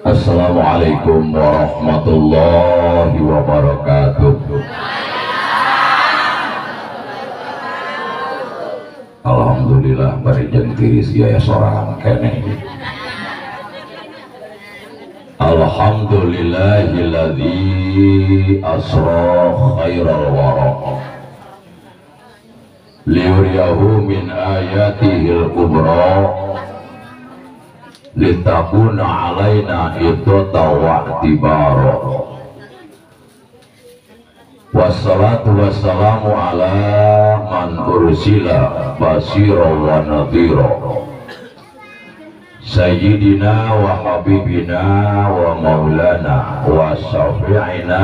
Assalamualaikum warahmatullahi wabarakatuh. Alhamdulillah bari jeung tiris gaya sorangan keneh. Alhamdulillahilladzi asra khairal wara liyuriyahu min ayatihil kubra litakuna alaina iddata wa'tibara. Wassalatu wassalamu ala man ursila basira wa nadhira sayyidina wa habibina wa maulana wa syafi'ina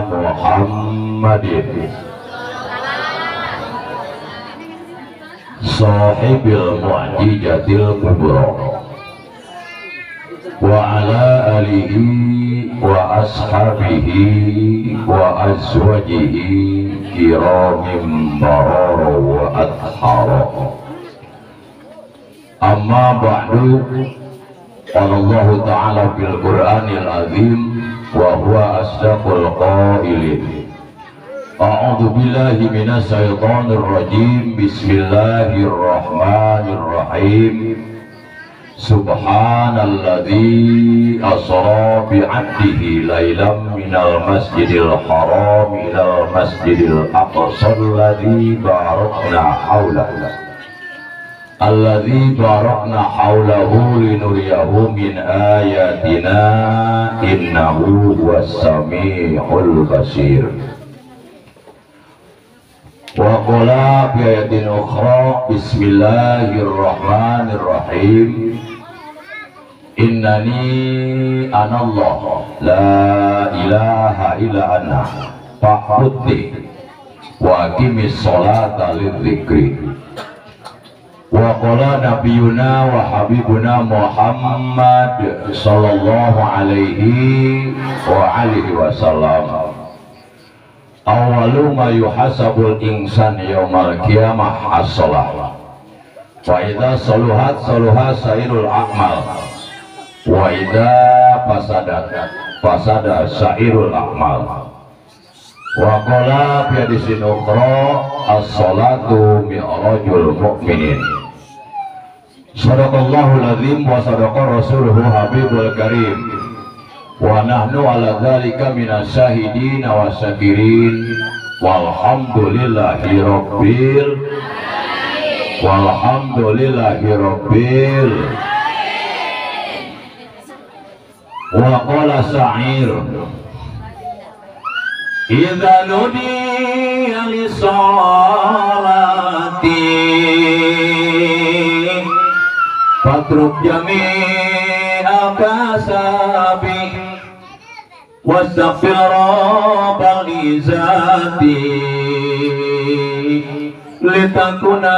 Muhammadin sahibil mu'jizatil kubra wa ala alihi wa ashabihi wa azwajihi kiramin barara wa athara. Amma ba'du. Qala Allahu ta'ala fil Qur'anil azim wa huwa asdaqul qailin. A'udzu billahi minasy syaithanir rajim. Bismillahirrahmanirrahim. Subhanalladzi asra bi'abdihi lailan minal masjidil haram ilal masjidil aqsa alladzi barakna haulahu alladzi barakna haulahu linuriyahu min ayatina innahu huwas samiul basir. Wa qala bi ayatin ukhra bismillahirrahmanirrahim. Innani anallah la ilaha illa ana fa'budni wa aqimis sholata lidzikri. Wa qala nabiyuna wa habibuna Muhammad sallallahu alaihi wa alihi wasallam awwalu ma yuhasabul insan yaumal qiyamah as-shalah wa idza saluhat saluha sairul a'mal wa idza fasadat fasada sairul a'mal. Wa qala fi hadisin ukhra as-salatu mi'rajul mu'minin. Sadaqallahul azim wa sadaqa rasuluhu habibul karim wa nahnu ala dzalika minasyahidin wa syakirin walhamdulillahi rabbil walhamdulillahi rabbil. Wa qala sa'ir idza nudiya lis-salati fatruk jami'a kasabi wastaghfir rabbal izzati litakuna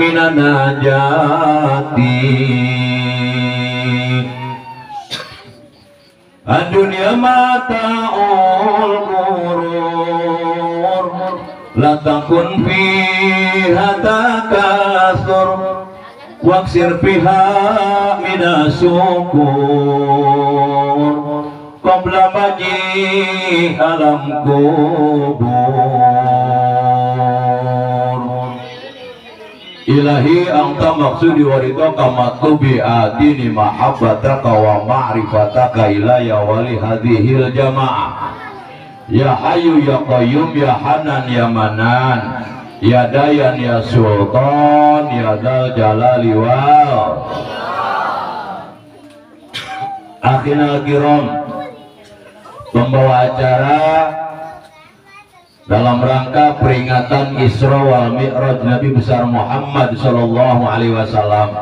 minan najati. Ad-dunya mata'ul ghurur la takun fiha takasur waksir fiha minasukur qabla maji alam kubur. Ilahi anta maksudi wa ridhaka matlubi atini mahabbataka wa ma'rifataka ilaya wa li hadhil jamaah. Ya hayyu ya qayyum ya hanan ya manan ya dayan ya sultan ya dzal jalali wal akhina kiram. Pembawa acara dalam rangka peringatan Isra wal Mi'raj Nabi besar Muhammad sallallahu alaihi wasallam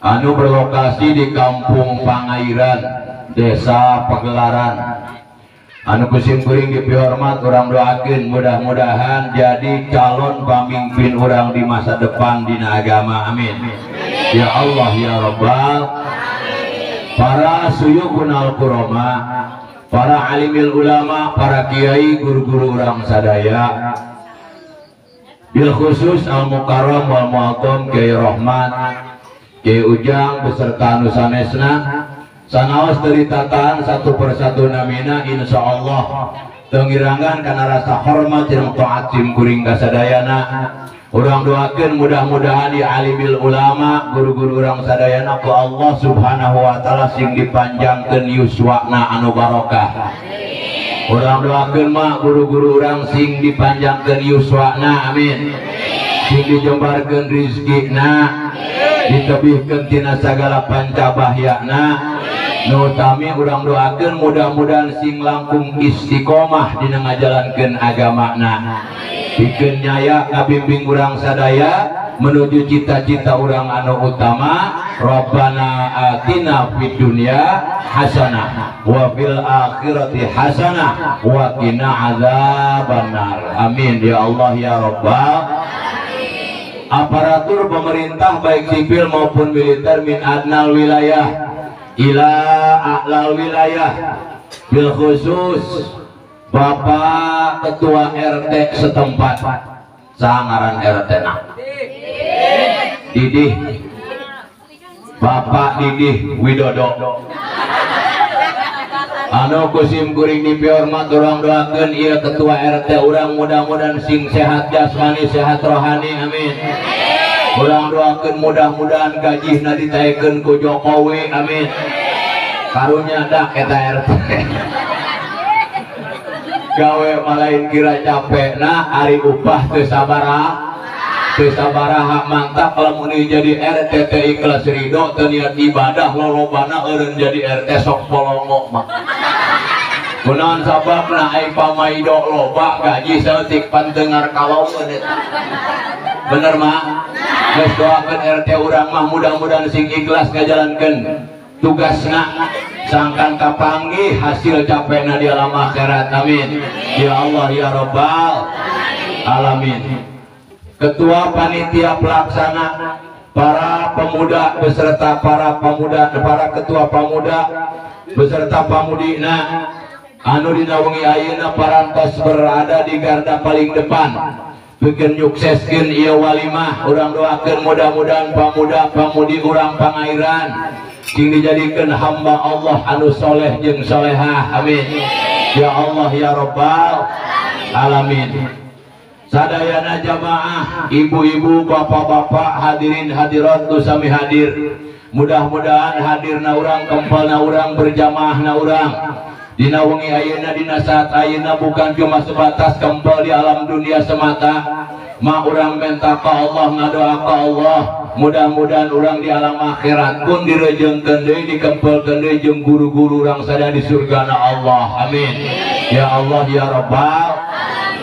anu berlokasi di Kampung Pangairan, Desa Pagelaran. Anu kusim kuring dipihormat urang doakeun mudah-mudahan jadi calon pamimpin urang di masa depan dina agama, amin. Ya Allah ya Rabbal. Para suyukhunal kurama, para alimil ulama, para kiai, guru-guru urang sadaya, Bil khusus al mukarram wal mu'azzam Kiai Rohmat, Kiai Ujang beserta anu sanesna sanaos dari tataan satu persatu namina insyaallah tengirangan karena rasa hormat jeung taat sim kuring kasadayana. Urang doakeun mudah-mudahan di alimil ulama guru-guru urang sadayana ku Allah Subhanahu wa taala sing dipanjangkeun yuswana anu barokah. Urang doakeun mah guru-guru urang sing dipanjangkeun yuswana, amin. Sing dijembarkeun rizkina, ditebihkeun tina sagala panca bahyana. Nu utami urang doakeun mudah-mudahan sing langkung istiqomah dina ngajalankeun agamana. Pikeun nyaya ngabimbing urang sadaya menuju cita-cita urang anu utama. Rabbana atina fid dunya hasanah wa fil akhirati hasanah wa qina adzabannar. Amin ya Allah ya Rabbal. Aparatur pemerintah baik sipil maupun militer min adnal wilayah ila a'lal wilayah, bil khusus Bapak Ketua RT setempat, sangaran RT na Didih, Bapak Didih Widodo anu kusim kuring dipihormat urang doakeun ieu Ketua RT urang mudah-mudahan sing sehat jasmani sehat rohani, amin. Urang doakeun mudah-mudahan gajihna ditaekeun ku Jokowi, amin. Karunya dak eta RT gawe malain kira capek nah ari upah teu sabaraha teu sabaraha mantap lamun jadi RT teh ikhlas ridho teu niat ibadah lolobana eureun jadi RT sok polongo mah. Kunaon sababna ai pamaido loba gaji saeutik pantengar kalongeun eta. Bener mah? Geus doakeun RT urang mah mudah-mudahan sing ikhlas ngajalankeun tugasna sangkan kapanggih hasil capekna di alam akhirat, amin ya Allah ya Rabbal alamin. Ketua panitia pelaksana, para pemuda beserta para pemuda, para ketua pemuda beserta pamudina anu dina wengi ayeuna parantos berada di garda paling depan bikin nyukseskeun ieu walimah. Urang doakeun mudah-mudahan pemuda pamudi urang Pangairan sing dijadikeun hamba Allah anu soleh jeung solehah, amin ya Allah ya Rabbal alamin. Sadayana jamaah, ibu-ibu, bapak-bapak, hadirin hadirat nu sami hadir, mudah-mudahan hadirna urang, kempalna urang, berjamaahna urang dina wengi ayeuna dina saat ayeuna bukan cuma sebatas kempal di alam dunia semata. Ma urang minta ka Allah, ngadoa ka Allah, mudah-mudahan urang di alam akhirat pun direjengkeun deui, dikempelkeun deui jeung guru-guru urang sadaya di surgana Allah, amin ya Allah ya Rabbal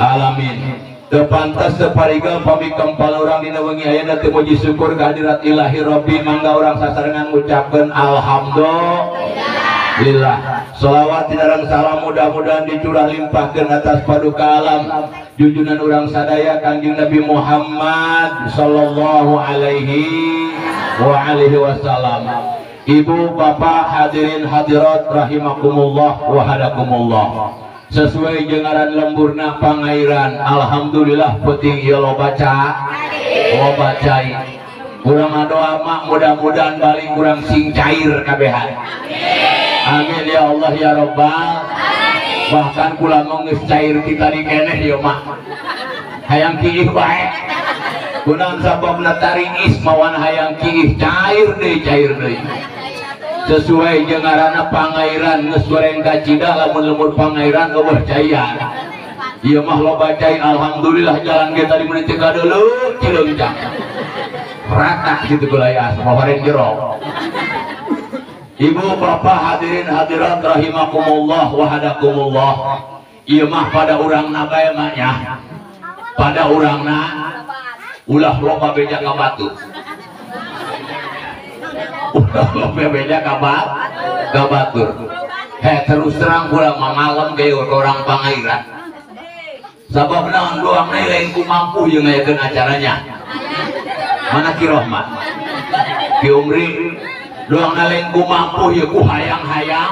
alamin. Teu pantas teu parigal pami kempal urang dina wengi ayeuna teu muji syukur kehadirat Ilahi Rabbi, mangga urang sasarengan ngucapkeun alhamdulillah. Sholawat sareng salam mudah-mudahan dicurah limpahkeun atas paduka alam junjunan urang sadaya Kangjeng Nabi Muhammad sallallahu alaihi wa alihi wasallam. Ibu bapak hadirin hadirat rahimakumullah wa hadakumullah. Sesuai jeung ngaran lemburna Pangairan, alhamdulillah penting ieu loba loba cai. Urang ngadoa mah mudah-mudahan balik urang sing cair kabehan. Amin ya Allah ya Rabbal. Bahkan kula mah geus cair kita di keneh ieu mah. Hayang kiih bae. Kunaon sababna taringis mawan hayang kiih cair deui cair deui. Sesuai jeung ngaranna Pangairan geus goreng kacida lamun lemur Pangairan eueuh caian. Ieu mah loba cai, alhamdulillah jalan ge tadi mun teu kadeuleu cileungcang. Rata kitu gulai asma horeng jero. Ibu bapak hadirin hadirat rahimakumullah wa hadakumullah. Ieu mah pada urangna bae mah nya. Pada urangna ulah loba beja ka batu. Ulah loba beja ka batur. He terus terang kula mah malem ge urang Pangairan. Sabab naon doang lain ku mampu jeung ngayakeun acaranya. Mana Ki Rohmat? Ki Umri doang lain ku mampu ya ku hayang-hayang.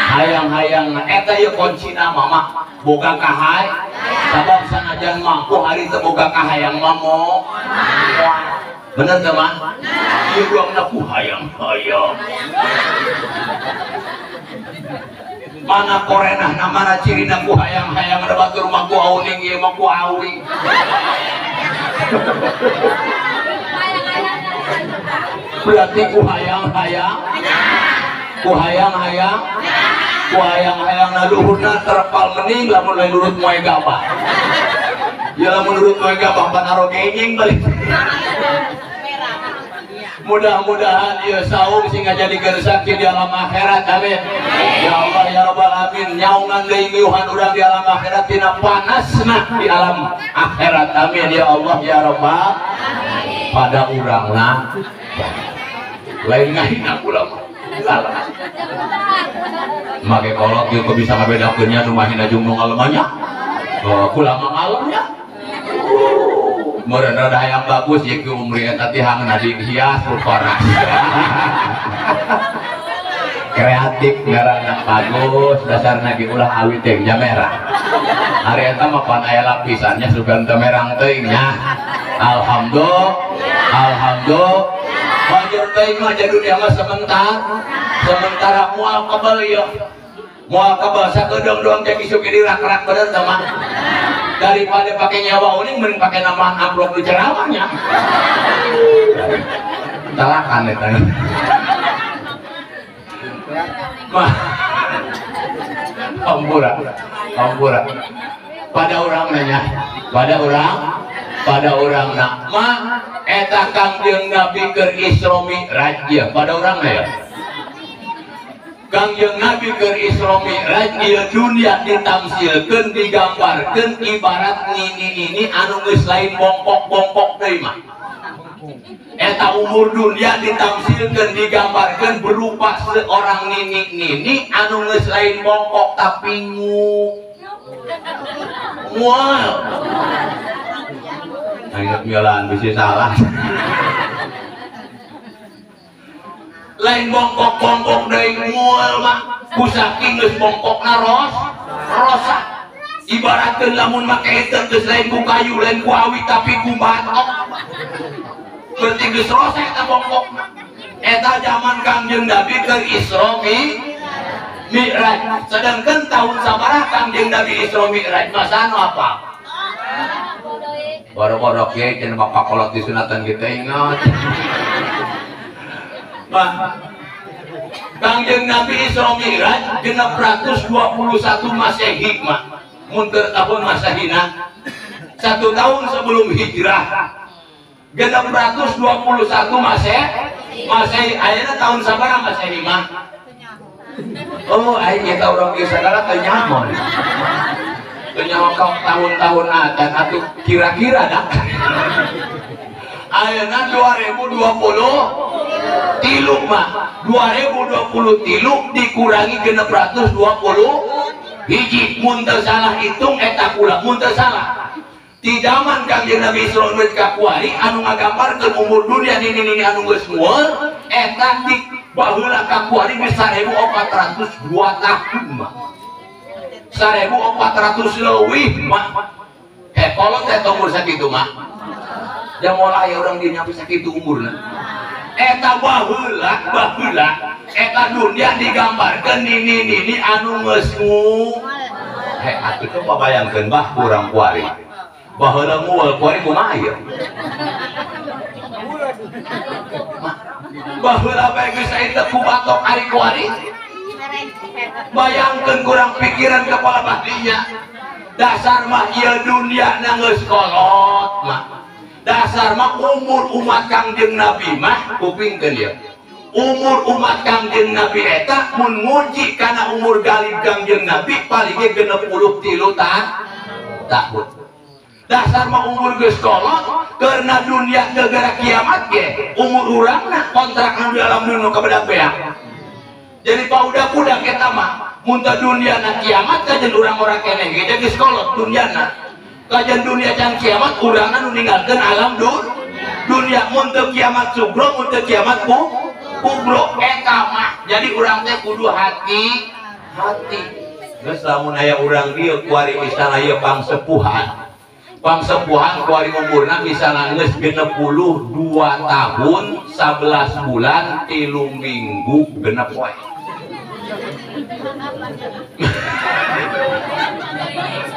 Hayang-hayang eta ieu kuncina mama boga kahay sabab sanajan mampu hari teu boga kahayang mah moal. Bener teu mah? Ieu urangna ku hayang-hayang. Mana korenahna mana cirina ku hayang-hayang ada batur mah ku auning ieu mah ku awi. Berarti ku hayang-hayang, ku hayang-hayang, ku hayang-hayang na luhurna terpal mening lamun lain nurut moe gabah. Ya lamun nurut moe gabah panaro genyeng balik. Mudah-mudahan ieu saum sing ngajadikeun saksi di alam akhirat, amin. Ya Allah ya Rabbal alamin, nyaungan deui miuhan urang di alam akhirat tina panasna di alam akhirat, amin ya Allah ya Rabbal. Pada urangna lain ngahina kula mah. Make kolot ieu bisa ngabedakeun nya nu mahina jeung nu ngalemahnya. Kula mah ngalemnya. Meureun rada hayang bagus ye ki umri eta teh hangna dihias ku koras. Kreatif ngaranna bagus dasarna ge ulah awi teh nya merah. Ari eta mah pan aya lapisannya sugan teu merang teuing nya. Alhamdulillah. Alhamdulillah. Banjur teuing mah dunia mah sementara. Sementara moal kebal ieu. Moal kebal sakedeung doang teh isuk ge dirak-rak bener teh mah. Daripada pakai nyawa uning mending pakai nama amplop di ceramahnya. Talakan eta. Mah. Ampura. Ampura. Pada urang nanya, pada urang na mah eta Kangjeng Nabi keur Isra Mi'raj ieu pada urang na ya. Kangjeng Nabi keur Isra Mi'raj ieu dunia ditamsilkeun digambarkeun ibarat nini-nini anu geus lain bongkok-bongkok deui mah. Eta umur dunia ditamsilkeun digambarkeun berupa seorang nini-nini anu geus lain bongkok tapi mual. Ingat miolaan bisa salah. Lain bongkok-bongkok deui mual mah ku saking geus bongkokna rosak. Ibaratkeun lamun make henteu geus lain ku kayu, lain ku awi tapi ku batok. Berarti geus rosak eta bongkokna. Eta zaman Kangjeng Nabi keur Isra Mi'raj. Sedangkan tahun sabaraha Kangjeng Nabi Isra Mi'raj masa anu apa? Boro-boro kiai cenah bapak kolot disunatan kita ingat. Bah, Kangjeng Nabi Isra Mi'raj 621 Masehi mah. Mun keur tahun Masehina 1 tahun sebelum hijrah. 621 Masehi. Masehi ayeuna tahun sabaraha Masehi mah? Oh, aing eta urang ieu sagala teu nyaho. Teu nyaho tahun-tahun acan atuh kira-kira dah. Ayeuna 2023 mah 2023 dikurangi 620 hiji mun teu salah hitung eta kula mun teu salah. Di zaman Kangjeng Nabi Isra Mi'raj ka kuari anu ngagambarkeun umur dunia nini-nini anu geus mual eta di baheula ka kuari geus 1402 tahun mah. 1400 leuwih mah. Kolot teh umur sakitu mah. Da moal aya urang dieu nyampe sakitu umurna. Eta baheula eta dunia digambarkeun nini-nini anu geus mual. Heh atuh coba bayangkeun bah urang kuari. Baheula mual kuari kumaha ieu? Baheula bae geus aya teu ku batok ari kuari. Bayangkeun kurang pikiran kepala bahdinya. Dasar mah ieu dunia na geus kolot mah. Dasar mah umur umat Kangjeng Nabi mah kupingkeun ieu. Umur umat Kangjeng Nabi eta mun nguji kana umur galib Kangjeng Nabi paling ge 63 tahun. Dasar mah umur geus kolot karena dunia gegara kiamat ge umur urangna kontrak nu di alam dunia ka beak. Jadi paudak-udak eta mah mun teu dunia na kiamat kajen urang-urang keneh ge geus kolot duniana. Kajen dunia can kiamat urangna nu ninggalkeun alam dunia mun teu kiamat sugro mun teu kiamat kubro eta mah. Jadi urang teh kudu hati Hati. Geus lamun aya urang dieu kuari misalna ieu pangsepuhan. Pangsepuhan kuari umurna misalna geus 62 tahun 11 bulan 3 minggu genep poe.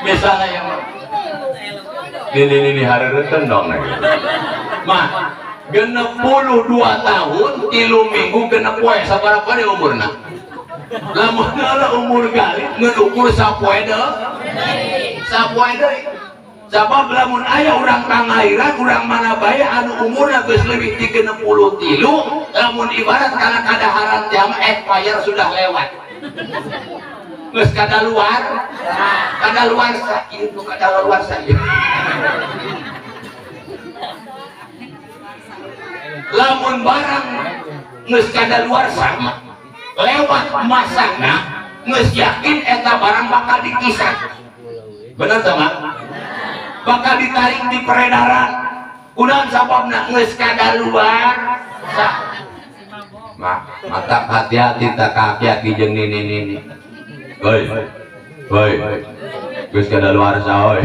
Misalnya yang ini hareureun dong mah 62 tahun 3 minggu genep poe sabaraha poe umurna? Lamun heula umur galih ngan ukur sapoe deui. Sapoe deui. Sabab lamun aya urang pangairan urang mana bae anu umurna geus leuwih ti 63 lamun ibarat kana kadaharan teh mah expire sudah lewat. Geus kadaluar, kadaluarsa ieu nu kadaluarsa ieu. Lamun barang geus kadaluarsa mah lewat masana geus yakin eta barang bakal dikisah. Bener teu mah? Bakal ditarik di peredaran. Kunaon sababna geus kadaluarsa. Mah mata hati-hati tak kaki-kaki jeung nini-nini. Hoi, hoi, geus kadaluarsa hoi.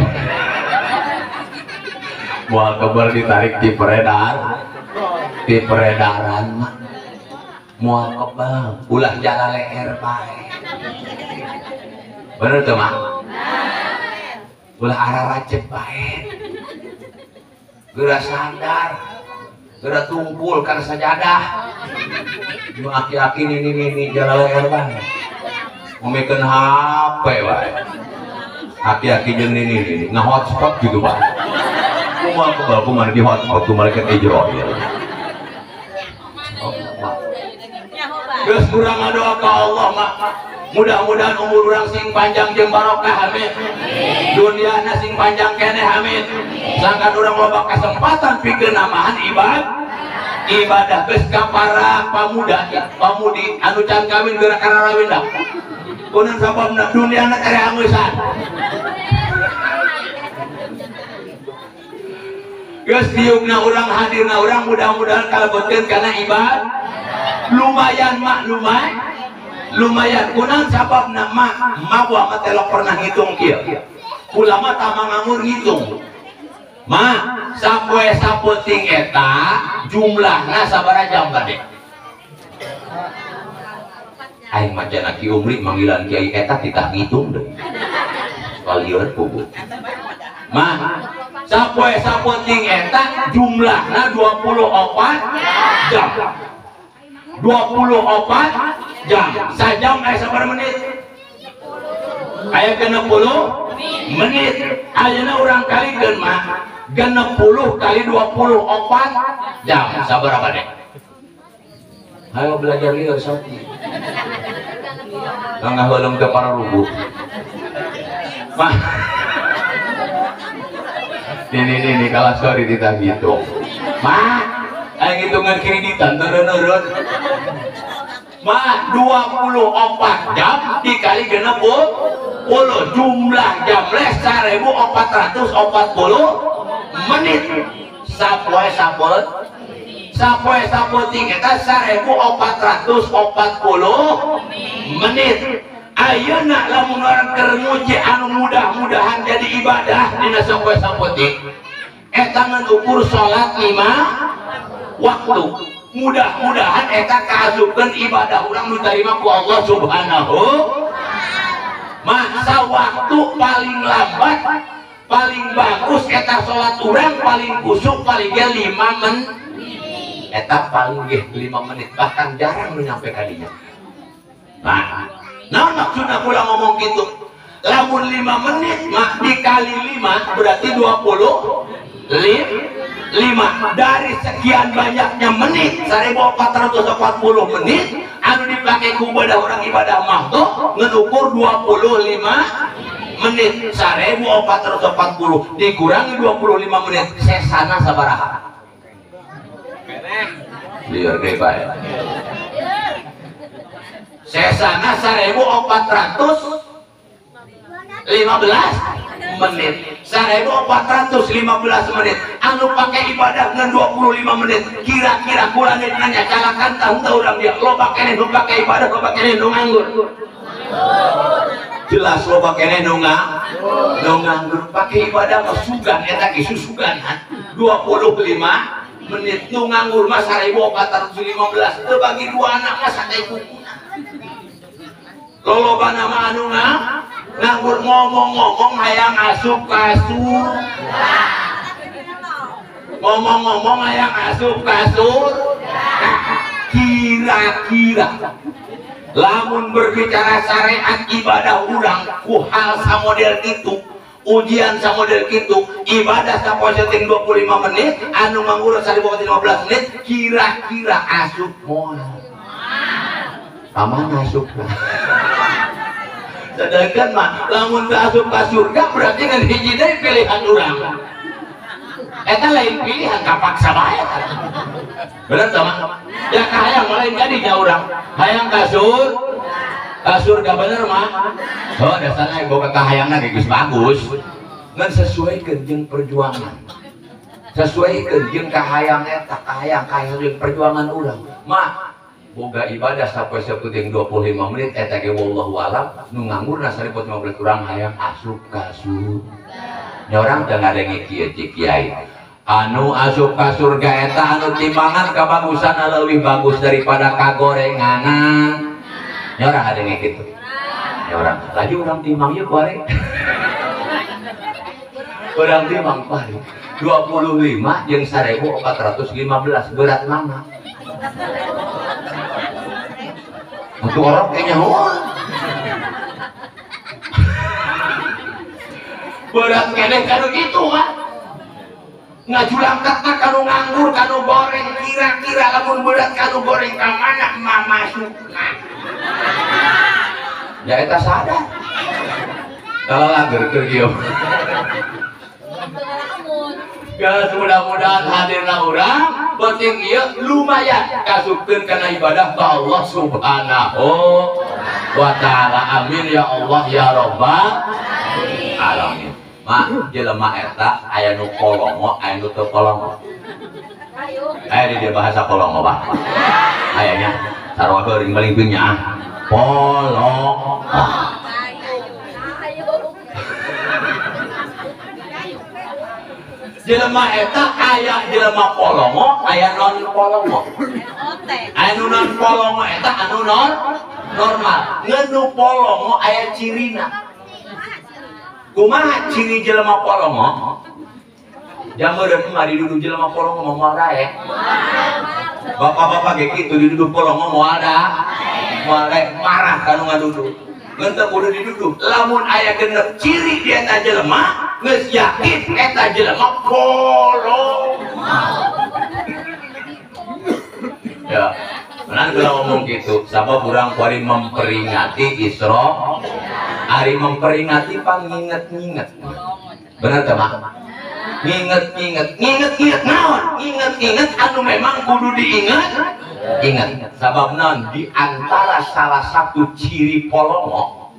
Moal kebel ditarik di peredaran mah. Moal kebel, ulah jalaleer bae. Bener teu mah? Ulah araracep bae. Geura sadar, geura tungkul kana sajadah. Nu aki-aki nini-nini jalaleer bae. Ngomongkeun HP wae. Aki-aki jeung nini-nini nge-hotspot gitu bae. Kumaha kebal kumaha di hotspot ku malaikat Ijroil. Geus kurang ngadoa ka Allah mah. Mudah-mudahan umur urang sing panjang jeung barokah amin. Duniana sing panjang keneh amin. Sangkan urang loba kesempatan pikeun namahan ibadah geus ka para pamuda pamudi anu can kawin geura kararawin dah. Kunaon sababna duniana tere angeusan. Geus diukna urang hadirna urang mudah-mudahan kalebetkeun kana ibadah. Lumayan mak lumayan. Kunaon sababna mak mawa mah telok pernah ngitung kieu. Ulama tama ngangur ngitung. Mak sapoe sapeuting eta jumlahna sabaraha jam bade? Aing mah cenah Ki Umri manggilan kiai eta titah ngitung deui. Kalieur kubu. Mah sapoe sapeuting eta jumlahna 24 jam. 24 jam. Sajam aya sabaraha menit? Aya 60 menit. Ayeuna urang kalikeun mah 60 kali 24 jam sabaraha bade? Ayo belajar lieur sok. Ngaheulem ke para rubuh. Mah. Ini kalah sorry ditah gitu. Mah, ayo ngitungan kreditan turun-turun. Mah 24 jam dikali 60 jumlah jam les 1440 menit. Sapoe sapoe sapoe sapeuting eta 1440 menit. Ayeuna lamun urang keur nguji anu mudah-mudahan jadi ibadah dina sapoe sapeuting eta ngan ukur salat 5 waktu. Mudah-mudahan eta kaasupkeun ibadah urang nu diterima ku Allah Subhanahu. Masa waktu paling lambat paling bagus eta salat urang paling kusuk paling ge 5 menit. Eta paling ge 5 menit bahkan jarang nu nyampe ka dinya. Nah, naon maksudna kula ngomong kitu? Lamun 5 menit mah dikali 5 berarti 25. Dari sekian banyaknya menit 1440 menit anu dipake ku ibadah urang ibadah mah tuh ngan ukur 25 menit. 1440 dikurangi 25 menit sesana sabaraha? Lieur deui bae. Sesana 1415 menit. 1415 menit anu pakai ibadah ngan 25 menit. Kira-kira kula nanya calakan tah henteu urang dia loba keneh nu pake ibadah loba keneh nu nganggur. Jelas loba keneh nu nganggur pake ibadah mah sugan eta ge susugan 25 menit nu nganggur mah 1415 teu bagi dua anak mah sate kukuna. Lolobana mah anu nganggur ngomong-ngomong hayang asup kasur. Ngomong-ngomong hayang asup kasur. Kira-kira lamun berbicara syariat ibadah urang ku hal samodel kitu, ujian samodel kitu, ibadah saposeting 25 menit, anu nganggur 1415 menit, kira-kira asup moal. Kamana asupna? Sedangkan mah lamun teu asup ka surga berarti ngan hiji deui pilihan urang. Eta lain pilihan kapaksa bae. Bener teu mah? Ya kahayang lain jadinya urang. Hayang ka surga bener mah. Oh dasarna boga kahayangna ge geus bagus. Ngan sesuaikeun jeung perjuangan. Sesuaikeun jeung kahayang eta, kahayang jeung perjuangan urang. Mah boga ibadah sampai saeutik 25 menit eta ge wallahu alam nu nganggurna 1415 urang hayang asup ka surga. Nya urang teu ngadenge kieu cik kiai. Anu asup ka surga eta anu timbangan kabagusan leuwih bagus daripada kagorenganan. Nya urang ngadenge kitu. Nya urang laju urang timbang yeuh kuari. Urang timbang kuari. 25 jeung 1415 berat mana? Untuk orang kayaknya berat keneh kanu gitu kan ngajulangkatna kanu nganggur kanu goreng kira-kira lamun berat kanu goreng ka mana mamasukna ya eta sadar kalau lager keur kieu. Gas mudah-mudahan hadirna urang penting ieu lumayan kasupkeun kana ibadah ka Allah Subhanahu wa taala. Amin ya Allah ya rabbal alamin. Mak jelema eta aya nu kolongo aya nu teu kolongo. Aya di dia bahasa kolongo bah. Aya nya sarua beuring malingping nya kolongo. Jelema eta aya jelema polongo aya non polongo. Anu non polongo eta anu non normal. Ngan nu polongo aya cirina. Kumaha ciri jelema polongo? Jameureun mah diduduh jelema polongo mah moal daek. Bapak-bapak ge kitu diduduh polongo moal daek. Moal daek marah kanu ngaduduh. Ngan teu kudu diduduh. Lamun aya genep ciri di eta jelema geus yakin eta jelema polongo. Ya, menan kalau ngomong gitu, sabab urang kuari memperingati Isra, ari memperingati panginget-nginget. Bener teu mah? Nginget-nginget, nginget-nginget naon? Nginget-nginget anu memang kudu diinget. Ingat, sabab naon di antara salah satu ciri polongo.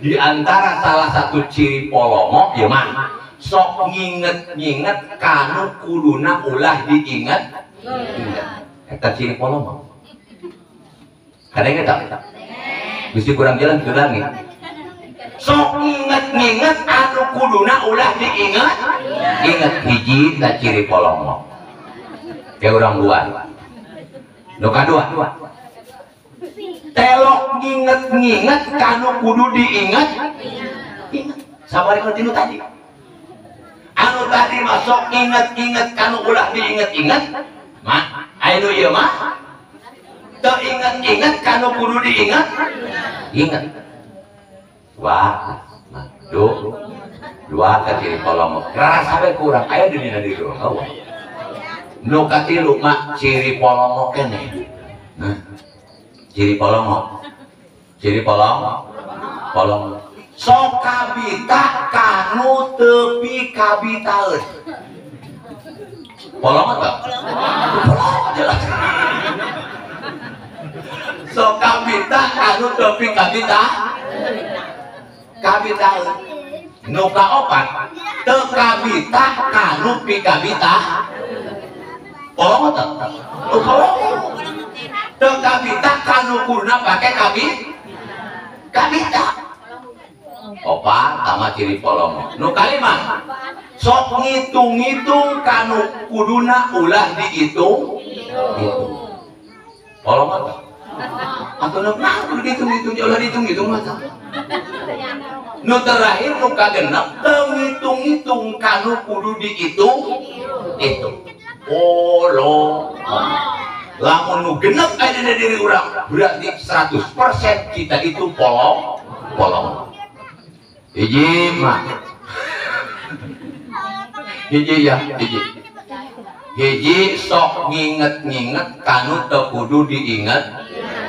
Di antara salah satu ciri polongo ya mah sok nginget-nginget kanu kuduna ulah diinget. Ingat. Eta ciri polongo. Kadang eta. Bisi kurang jalan ke langit. Sok nginget-nginget anu kuduna ulah diinget. Ingat hiji ta ciri polongo. Kayak orang dua. Nu kadua. Telok nginget-nginget kanu kudu diinget. Ingat. Sabar tinu tadi. Anu tadi masuk inget-inget kanu ulah diinget-inget. Mah, anu ieu mah teu inget-inget kanu kudu diinget. Ingat. Wah, dua ka ciri polongo. Rasa we kurang aya di dina diri urang. Nu katilu mah ciri polongo keneh. Nah, ciri polongo. Ciri polong. Polong. Sok kabita kanu teu kabitaeun. Polong teu? Polong jelas. Sok kabita kanu teu kabita. Kabitaeun. Nu kaopat teu kabita kanu pikabita. Polong teu? Polong. Teu kabita kanu kuduna pake kabita. Kabita. Opat tama ciri polongo. Nu kalima sok ngitung-ngitung kanu kuduna ulah dihitung. Hitung. Polongo teh. Atuh nu mah kudu dihitung-hitung ulah dihitung-hitung mah tah. Nu terakhir nu kagenep teu ngitung-ngitung kanu kudu dihitung. Hitung. Polongo. Lamun nu genep aya dina diri urang berarti 100% kita itu polong. Polong. Hiji mah. Hiji ya, hiji. Hiji sok nginget-nginget kanu teu kudu diinget.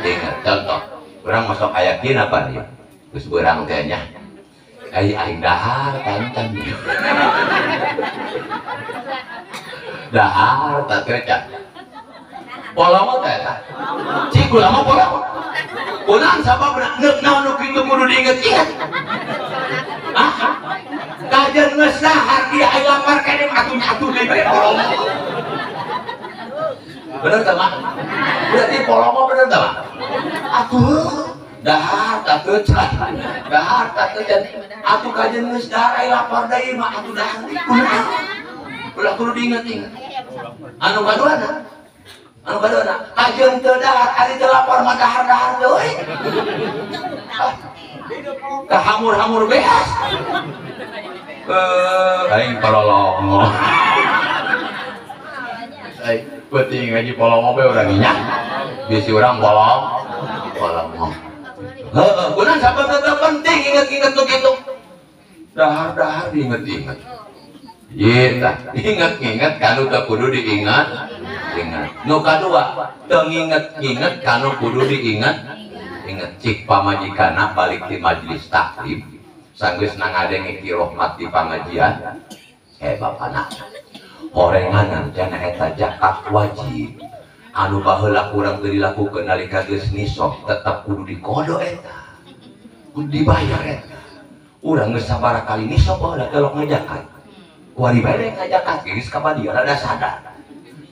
Inget contoh. Urang masuk aya kieu apa nih? Geus beurang teh nya. Ai aing dahar tantan. Dahar teh teh. Polongo teh eta. Cik kula mah polongo. Kunaon sababna neuk naon nu kitu kudu diinget-inget. Ah, kajen geus dahar dia aing lapar keneh atuh atuh deui bae polongo. Bener teh Mak? Berarti polongo bener teh Mak? Atuh dahar teh can. Dahar teh can. Atuh kajen geus dahar aing lapar deui mah atuh dahar kunaon. Ulah kudu diinget-inget. Anu kaduana? Anu kaduana? Kajen teu dahar ari teu lapar mah dahar-dahar deui. Kahamur-hamur beas. Aing polongo. Aing penting ngaji polongo bae urang nya. Bisi urang polong, polongo. Heeh, kunaon sabab teu penting inget-inget nu kitu. Dahar-dahar diinget-inget. Ieu tah, inget-inget kanu teu kudu diingat. Ingat. Nu kadua, teu nginget-nginget kanu kudu diingat. Inget cik pamajikanna balik di majelis taklim sanggeus nangadenge Ki Rohmat di pangajian bapana horenganan cenah eta zakat wajib anu baheula kurang teu dilakukeun nalika geus nisab tetep kudu dikodo eta kudu dibayar eta urang geus sabaraha kali nisab baheula telok ngajakat kuari bae ngajakat geus ka badia rada sadar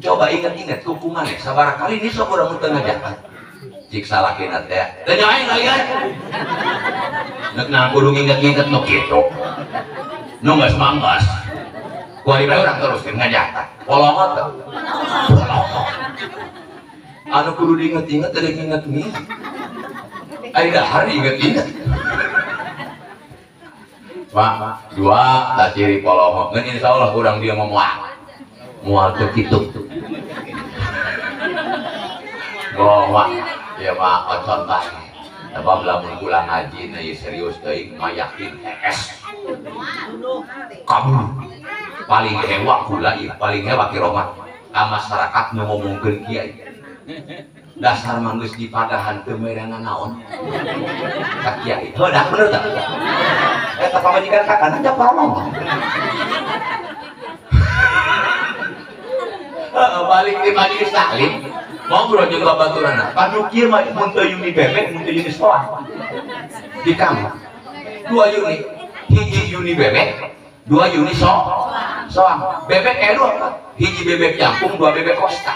coba inget-inget hukuman sabaraha kali nisab urang teu ngajakat cik salakina teh teu nyaing kalian nek nah kudu nginget-nginget nu kitu nu geus manggas kuari bae urang teruskeun ngajakat polongo teh polongo anu kudu diinget-inget teu diinget-inget ari dahar diinget-inget Pak dua tah ciri polongo ngan insyaallah urang dia mah moal moal teu kitu moal ya mah ocon bae sebab lamun kula ngaji na serius teuing mah yakin hees kabur paling hewa kula ieu paling hewa Ki Rohmat ka masyarakat nu ngomongkeun kiai dasar mah geus dipadahan teu merengan naon ka kiai heuh dah bener tah eta pamajikan kakana nya parolong heeh balik di majelis taklim ngobrol jeung babaturanna panu kieu mah mun teu yuni bebek mun teu yuni soang di kamar dua yuni hiji yuni bebek dua yuni soang bebek aya dua hiji bebek jangkung dua bebek kosta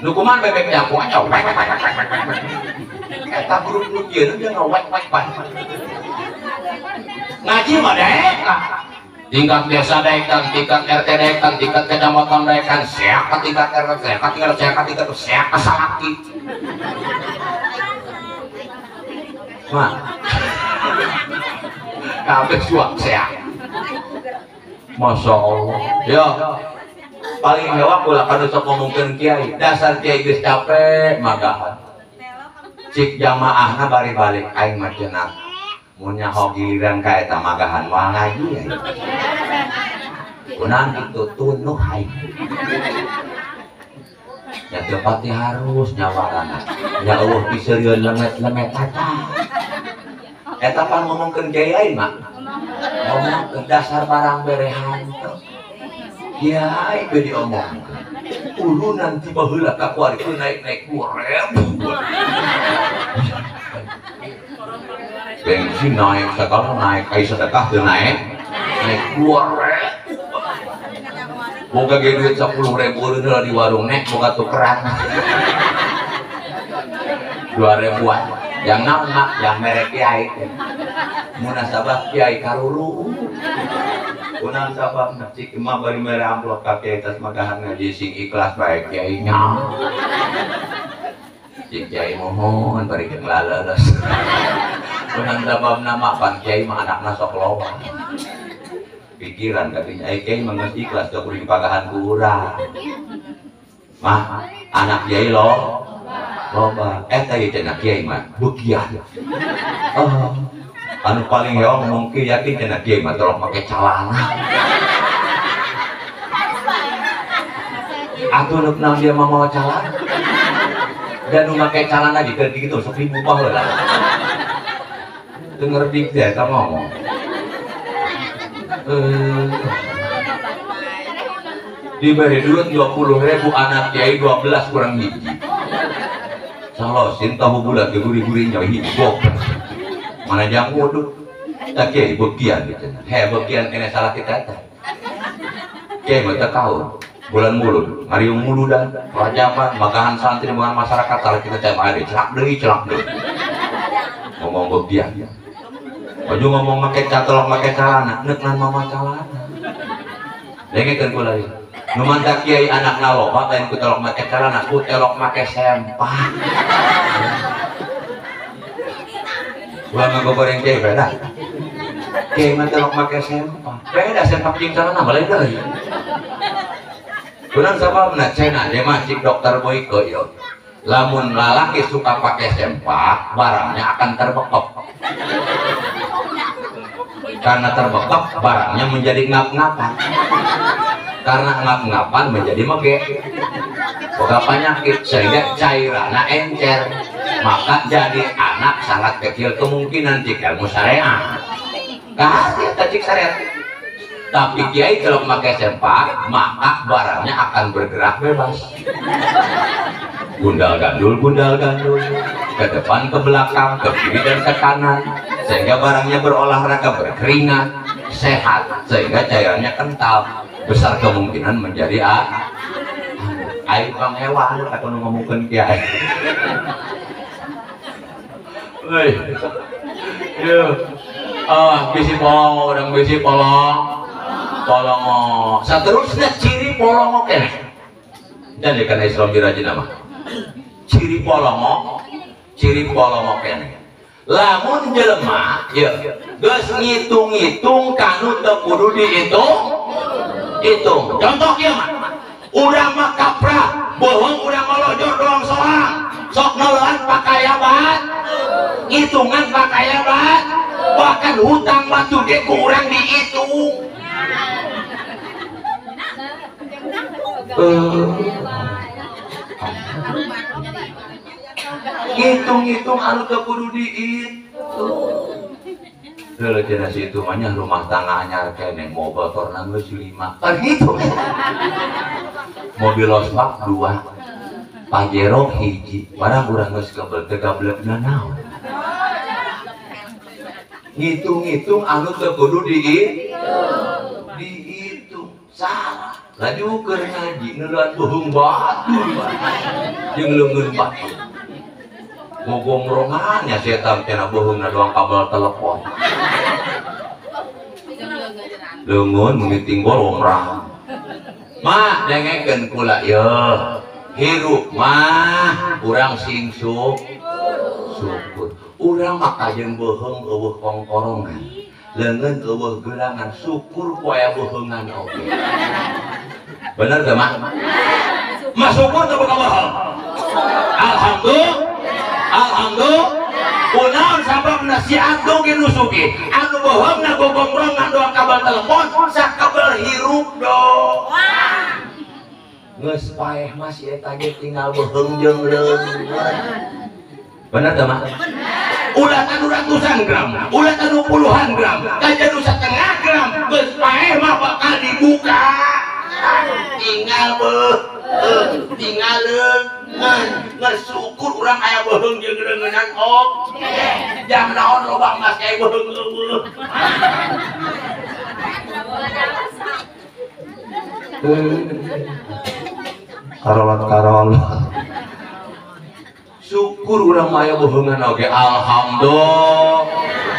nu kumaha bebek jangkung aja wek wek wek wek wek eta grup nu kieu dia ngawek wek wek ngaji mah daek tingkat desa daekan, tingkat RT daekan, tingkat kecamatan daekan, siapa tingkat RT, siapa tingkat, siapa tingkat, siapa salaki. Mah, kabeh suak siap. Masya Allah. Yo, paling hewa kula kanu sok ngomongkeun kiai, dasar kiai geus capek magahan. Cik jamaahna bari balik aing mah cenah. Mun nyaho giliran ka eta magahan moal ngaji aing. Kunaon kitu tunuh aing. Ya teu pati harus nyawarana. Nya eueuh piseurieun lemet-lemet aca. Eta pan ngomongkeun kiai lain mah. Ngomongkeun dasar barang berehan teh. Kiai ge diomongkeun. Urunan ti baheula ka kuari naik-naik 2000. Bensin naik, segala naik, ai sedekah teu naik, naik 2000. Boga ge duit 10.000 heula di warung nek boga tukeran. 2.000-an. Yang naon mak, yang merek kiai. Munasabah kiai karuru. Kunaon sababna cik emak bari mere amplop ka kiai tas magahan ngaji sing ikhlas bae kiai nya. Cik kiai mohon bari jeung laleles. Kunaon sababna mak pan kiai mah anakna sok loba. Pikiran katanya ai kiai mah geus ikhlas teu kudu dipagahan ku urang. Mah anak kiai lo loba eta ieu cenah kiai mah beukiah. Oh, anu paling heong mungkin yakin cenah kiai mah tolong make calana. Atuh neuk naon dia mah mawa calana. Dan nu make calana diganti gitu sok ribu baheula. Teu ngerti teh eta ngomong. Diberi duit 20.000 anak kiai 12 kurang hiji. Salosin tahu bulat geguri-guri nyawa hiji goblok. Mana jang wuduk. Tak kiai bekian gitu. He bekian kene salah kita teh. Kiai mah teu kaur. Bulan mulut, ngariung muludan, rajaman, magahan santri, magahan masyarakat salah kita teh mah celak deui, celak deui. Ngomong bekian. Baju ngomong make catolok make calana, neuk nan mama calana. Dengekeun kula ieu. Nu mantak kiai anakna loba lain ku telok make calana, ku telok make sempah. Ulah ngagogoreng kiai beda. Kiai mah telok make sempah. Beda sempak jeung calana mah lain deui. Kunaon sababna cenah dia mah cik dokter Boyke ieu. Lamun lalaki suka pakai sempak, barangnya akan terbekep. Karena terbekep, barangnya menjadi ngap-ngapan. Karena ngap-ngapan menjadi mege. Boga penyakit sehingga cairannya encer. Maka jadi anak sangat kecil kemungkinan jika ilmu syariat. Kasih cik syariat. Tapi kiai kalau pakai sempak, maka barangnya akan bergerak bebas. Gundal gandul, ke depan, ke belakang, ke kiri dan ke kanan, sehingga barangnya berolahraga, berkeringat, sehat, sehingga cairannya kental, besar kemungkinan menjadi air panghewan atau ngomongkeun kiai. Woi, yo, bisi polong, urang bisi polong, polongo. Seterusnya ciri polongo keneh. Dan karena Islam dirajin mah. Ciri polongo keneh. Lamun jelema ya geus ngitung-ngitung kanu teu kudu dihitung hitung. Contoh kieu mah. Urang mah kaprah, bohong urang ngalojor doang soang. Sok neuleun pakayabat, ngitungan pakayabat, bahkan hutang batu ge ku urang dihitung. Ngitung-ngitung anu teu kudu dihitung. Leuleut cenah si itu mah nya rumah tangga anyar keneh mobil torna geus 5. Kan gitu. Mobil losbak 2, Pajero hiji, barang urang geus kebel teu gablekna naon. Ngitung-ngitung anu teu kudu dihitung. Dihitung salah. Laju keur ngaji neuleun beuheung batu jeung leungeun batu. Ngogomrongan ya setan cenah beuheungna doang kabel telepon. Leungeun muni tinggol omrah. Mah dengekeun kula yeuh. Hirup mah urang sing syukur. Urang mah kajeun beuheung eueuh kongkorongan. Leungeun eueuh gerangan, syukur ku aya beuheungan oge. Bener teu mah? Mah syukur teu boga beuheung. Alhamdulillah. Alhamdulillah. Kunaon sababna si atuh ge nu sugih, anu beuheungna gogomrongan doang kabel telepon, sakabel hirup doang. Geus paeh mah si eta ge tinggal beuheung jeung leungeun. Bener teu mah? Ulah anu ratusan gram, ulah anu puluhan gram, kaja nu setengah gram, geus paeh mah bakal dibuka. Tinggal beuheung, tinggal leungeun. Geus syukur urang aya beuheung jeung leungeunan oge. Jang naon loba emas kayak beuheung eueuh. Karolot-karolot. Syukur Syukur urang mah aya bohongan oge. Alhamdulillah.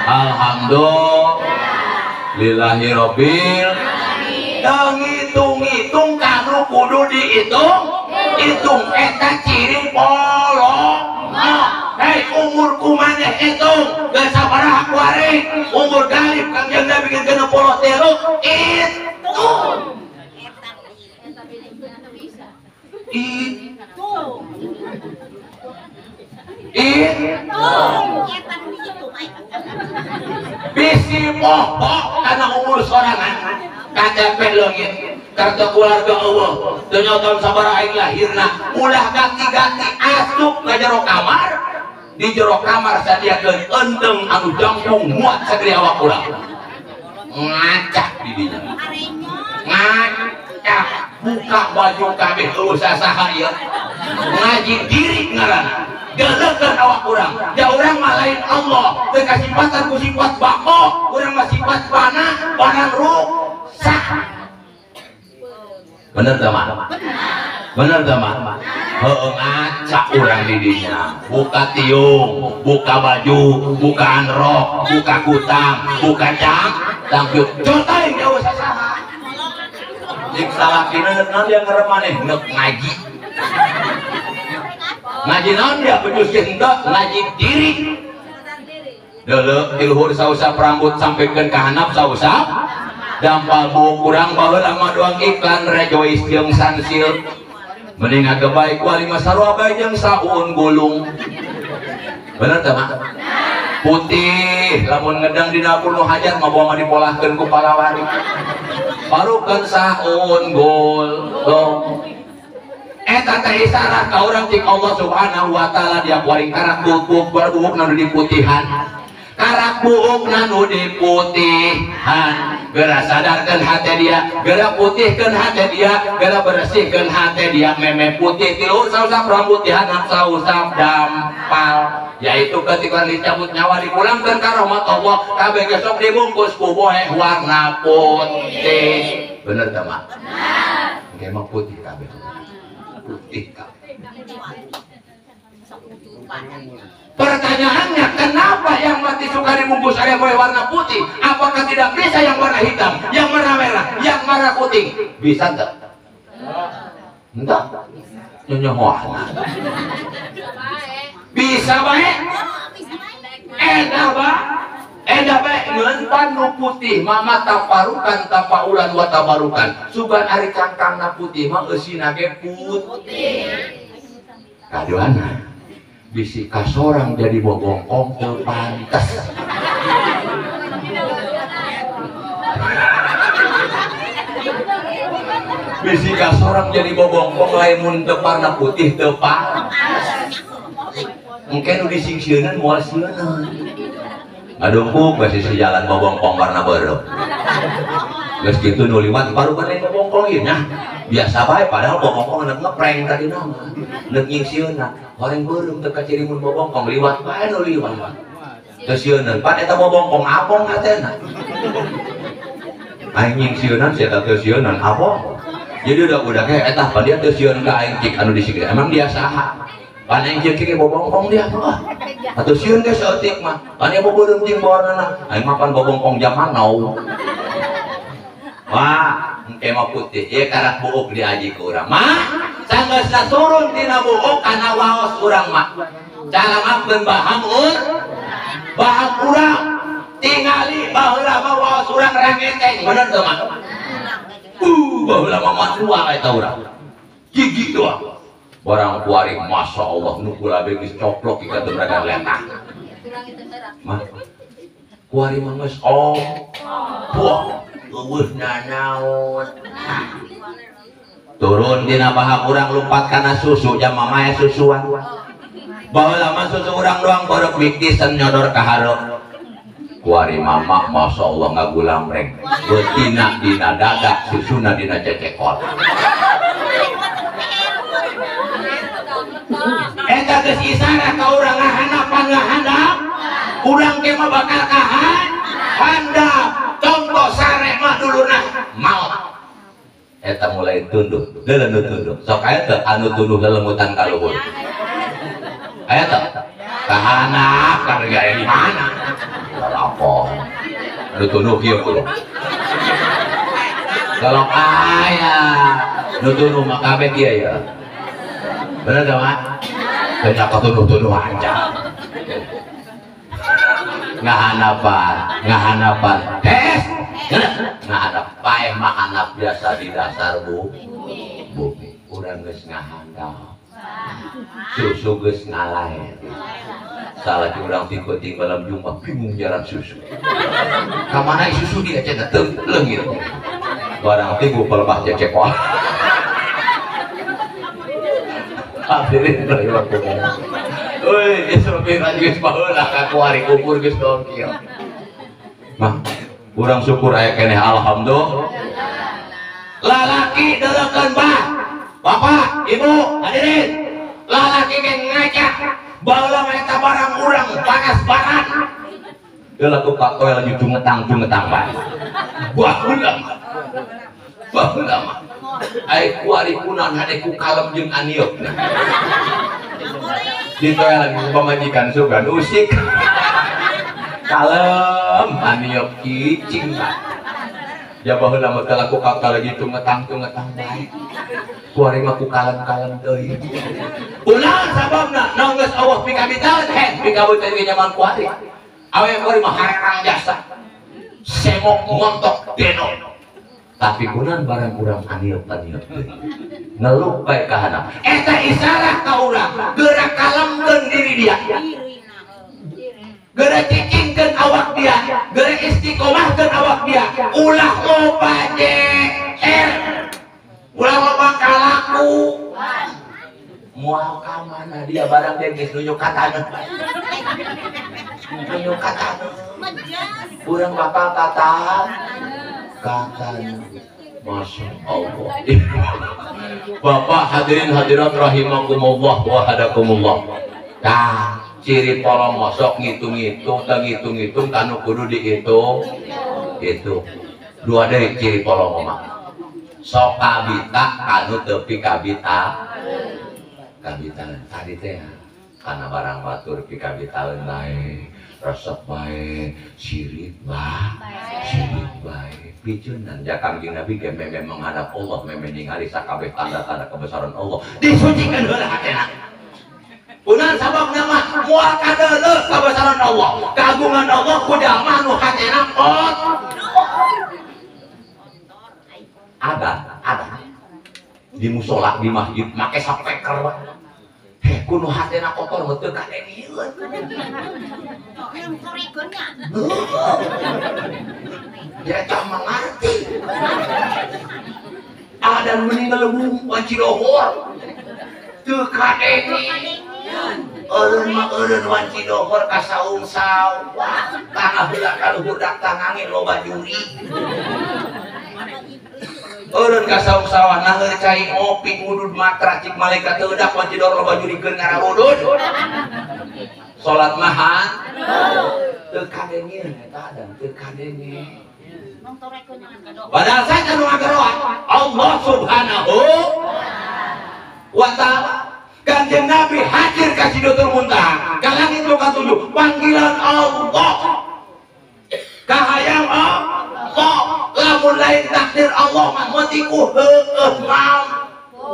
Alhamdulillahirabbil alamin. Teu ngitung-ngitung kanu kudu dihitung, hitung eta ciri polongo. Hei umur kumaneh hitung, geus sabaraha kuari umur galib Kangjeng Nabi geus 63 hitung. Hitung. Hitung. Bisi pohpoh karena umur sorangan. KTP leungit, kartu keluarga eueuh, teu nyaho taun sabaraha aing lahirna, ulah ganti-ganti asup ka jero kamar, di jero kamar sadiakeun eundeng anu jangkung muat sagede awak urang. Ngacak di dinya. Ngacak buka baju kabeh eueuh sasaha ieu. Ngaji diri ngaranna. Geleukeun awak urang. Da urang mah lain Allah, teu kasipatan ku sifat bako, urang mah sifat panah, barang rusak. Bener teu mah? Bener teu mah? Heueuh ngacak urang di dinya. Buka tiung, buka baju, buka anrok, buka kutang, buka cangcut. Contoh jauh sasaha. Jik salakina neuk naon dia ngarep maneh neuk ngaji. Ngaji naon dia bejus ge henteu ngaji diri. Deuleu ti luhur sausap rambut sampikeun ka handap sausap. Dampal buuk urang baheula mah doang iklan Rejoice jeung Sunsilk. Mending agebae ku lima sarua bae jeung saun gulung. Bener teu mah? Putih lamun ngedang di dapur nu hajat mah bawa mah dipolahkeun ku palawari. Parukeun saun gulung. Eta teh isyarat ka urang cik Allah Subhanahu wa taala dia kuaring karak buuk buuk nu diputihan. Karak buuk nu diputihan. Geura sadarkeun hate dia, geura putihkeun hate dia, geura bersihkeun hate dia, meme putih ti luhur sausap rambut di handap sausap dampal. Yaitu ketika dicabut nyawa dipulangkeun ka rahmat Allah, kabeh besok dibungkus ku boeh warna putih. Bener teu mah? Bener. Emang putih kabeh. Putih kabeh. Pertanyaannya, kenapa yang mati suka dibungkus ada boeh warna putih? Apakah tidak bisa yang warna hitam, yang warna merah, yang warna kuning? Bisa enggak? Enggak. Nyonyohan. Bisa bae? Edah ba? Edah bae ngeuntan nu putih mama taparukan tapaulan wa tabarukan. Sugan ari cangkangna putih mah eusina ge putih. Kaduana bisi kasorang jadi bobongkong teu pantes. Bisi kasorang jadi bobongkong lain mun teu warna putih teu pantes. Mungkin nu disingsieunan moal sieunan. Ngadungkuk basi sejalan bobongkong warna beureum. Geus kitu nu liwat baru lain bobongkong ieu nya. Biasa bae padahal bobongkong nek ngeprank tadi nama. Nek nyingsieunan. Horeng beureum teu kaciri mun bobongkong liwat bae nu liwat. Teu sieunan pan eta bobongkong apong hatena. Aing nyingsieunan sia teu sieunan apong. Jadi udah kayak eta pan dia teu sieun ka aing cik anu disingsieunan. Emang dia saha? Pan aing cik ge bobongkong dia mah. Atuh sieun ge saeutik mah. Pan ieu beureum jeung warnana. Aing mah pan bobongkong zaman now. Wah, engke mah putih. Ieu karak buuk diaji ku urang. Mah, sanggeusna turun tina buuk kana waos urang mah. Calamapkeun bahang bahang urang. Tingali baheula mah waos urang rangeteng, bener teu mah? Baheula mah matua eta urang. Gigi doang. Barang kuari masya Allah nu kula geus coplok ikatun raga letah. Mah, kuari mah geus om. Buah. Eueuh nanaon. Turun dina bahang urang lumpat kana susu jam mamaya susuan. Baheula mah susu urang doang borok biktisan nyodor ka hareup. Kuari mama masya Allah ngagulamreng. Beutina dina dada susuna dina cecekol. Eta geus isarah ka urang ngahanapan ngahandap. Urang ge mah bakal kahan handap. Contoh sare mah dulurna maot. Eta mulai tunduh, deuleu nu tunduh. Sok aya teu anu tunduh lelengutan ka luhur. Aya teu? Kahanap kan gaya di mana? Apa? Nu tunuh kieu kulo. Kalau aya nu tunuh mah kabeh kieu ya. Bener teu, Mak? Teu katunuh-tunuh aja. Ngahanapan, ngahanapan. Tes. Ngahanap paeh mah hanap biasa di dasar bumi. Urang geus ngahandap. Susu geus ngalaer. Salah urang ti malam Jumat bingung jalan susu. Ka mana susu dia cenah teu leungit. Barang tigu pelemah cecek wah. Hadirin rahimakumullah. Euy, Isra Mi'raj geus baheula ka kuari kubur geus dongkil. Mah, urang syukur aya keneh alhamdulillah. Lalaki deuleukeun bah. Bapak, Ibu, hadirin. Lalaki ge ngajak baheula eta barang urang panas barat. Deuleuh ku katoel jungetang-jungetang bae. Baheula mah. Baheula mah. Ai kuari kunan hade ku kalem jeung anieup. Ditoel ku pamajikan sugan usik. Kalem anieup cicing bae. Ya baheula mah teh laku kakal gitu ngetang-ngetang bae. Kuari mah ku kalem-kalem deui. Ulah sababna naon geus Allah pikabitaeun heh pikabutaeun ge nyaman kuari. Awe kuari mah harerang jasa. Semok montok deno. Tapi kunan barang urang anieup-anieup deui. Ngeluh bae ka handap. Eta isarah ka urang, geura kalemkeun diri dia. Geura cicingkeun awak dia, geura istiqomahkeun awak dia. Ulah loba JR, ulah loba kalaku. Moal ka mana dia barang dia geus nunjuk ka taneuh bae. Nunjuk ka taneuh. Urang bakal ka taneuh. Masya Allah. Bapak hadirin hadirat rahimakumullah wa hadakumullah. Tah, ciri polong mosok ngitung-ngitung, teu ngitung-ngitung kanu kudu dihitung. Itu. Dua deui ciri polong mah. Sok kabita kanu teu kabita. Kabita tadi teh kana barang batur pikabitaeun bae, resep bae, sirik bae, sirik bae. Picunan ja Kangjeng Nabi ge meme menghadap Allah, meme ningali sakabeh tanda-tanda kebesaran Allah. Disucikeun heula hatena. Kunaon sababna mah moal kadeuleuh kebesaran Allah, keagungan Allah ku jalma nu hatena kotor. Ada di musola di masjid make sapeker wae. Heh kudu hatena kotor mah teu kadengieun. Dia tak mengerti. Ada meninggal lebung wanci dohor. Teu kadengieun. Eureun mah eureun wanci dohor ka saung sawah. Tanah heula ka luhur dak tangangin loba juri. Eureun ka saung sawah naheur cai ngopi ngudud matra cik malaikat teu eudak wanci dohor loba jurikeun ngarawudud. Salat mahan teu kadengieun eta adan teu kadenge. Padahal saja nu ngageroan Allah Subhanahu wa taala. Kanjeng Nabi hadir ka Sidratul Muntaha, ka langit nu katujuh, panggilan Allah. Kahayang Allah, lamun lain takdir Allah mah mati ku heueuh mampu.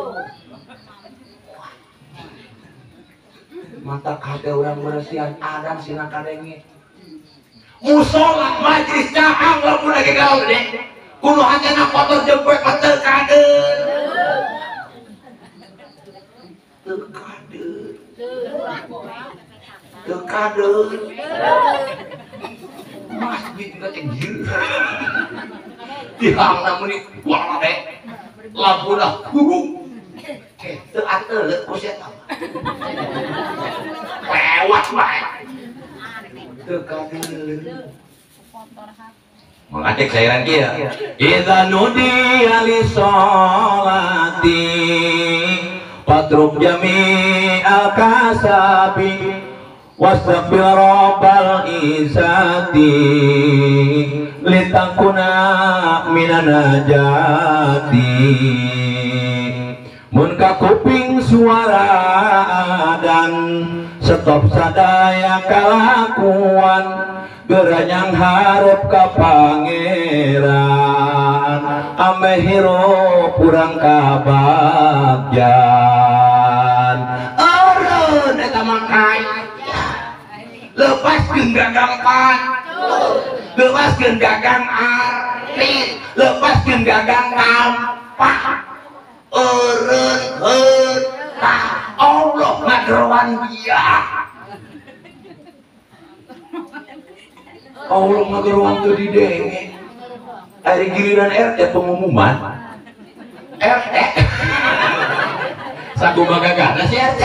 Mata hate urang beresihan adan sina kadenge. Musola majlis caang lamun lagi gaul deh. Kudu hatena kotor jeung poe teu kadeun. Teu kadeun. Teu kadeun. Masjid teh gieu. Tihangna meuni buang deh. Lampuna hurung. Teu ateuleut ku sia mah. Lewat bae. Teu kadeun. Mengacek sairan kieu. Idza nudiya li sholati patruk jami'al kasabi wastaghfir rabbal izzati litakuna minan najati. Mun ka kuping suara adan stop sadaya kalakuan geranyang hareup ka pangeran ameh hirup urang kabagjan. Eureun eta mah kaya lepaskeun gagang patu, lepaskeun gagang artis, lepaskeun gagang kampak. Eureun heula Allah ngageroan dia. Allah ngageroan teu didenge. Ari giliran RT pengumuman RT sakumaha gagahna si RT.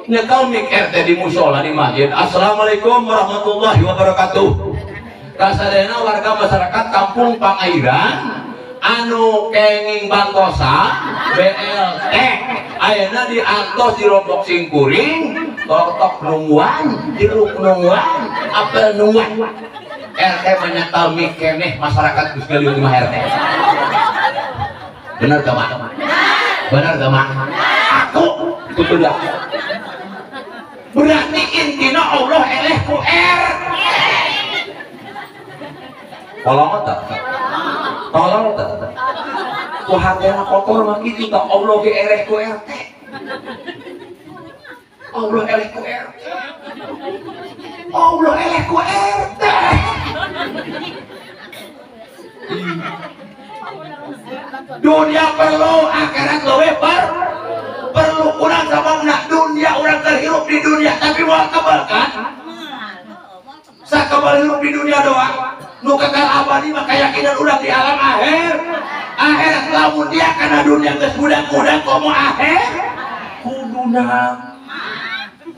Nyekel mik RT di musola di masjid. Assalamualaikum warahmatullahi wabarakatuh. Kasadayana warga masyarakat Kampung Pangairan anu kenging bantosa BLT ayeuna diantos di rombok singkuring tortok nungguan jeruk nungguan apel nungguan. RT menyetel mik keneh masyarakat geus galiung 5 RT. Bener gak mak? Bener gak mak? Aku itu dah. Berarti intina Allah eleh ku RT. Tolong tak? Tolong tak? Ku hatena kotor mah kitu tak Allah ge eleh ku RT. Allah eleh ku RT. Allah eleh ku RT. Dunia perlu, akhirat leuwih perlu. Urang sababna dunia urang terhirup di dunia tapi moal kebal kan? Sakebal hirup di dunia doang. Nu kekal abadi mah keyakinan urang di alam akhir. Akhirat lamun dia kana dunia geus budak-budak komo akhir kuduna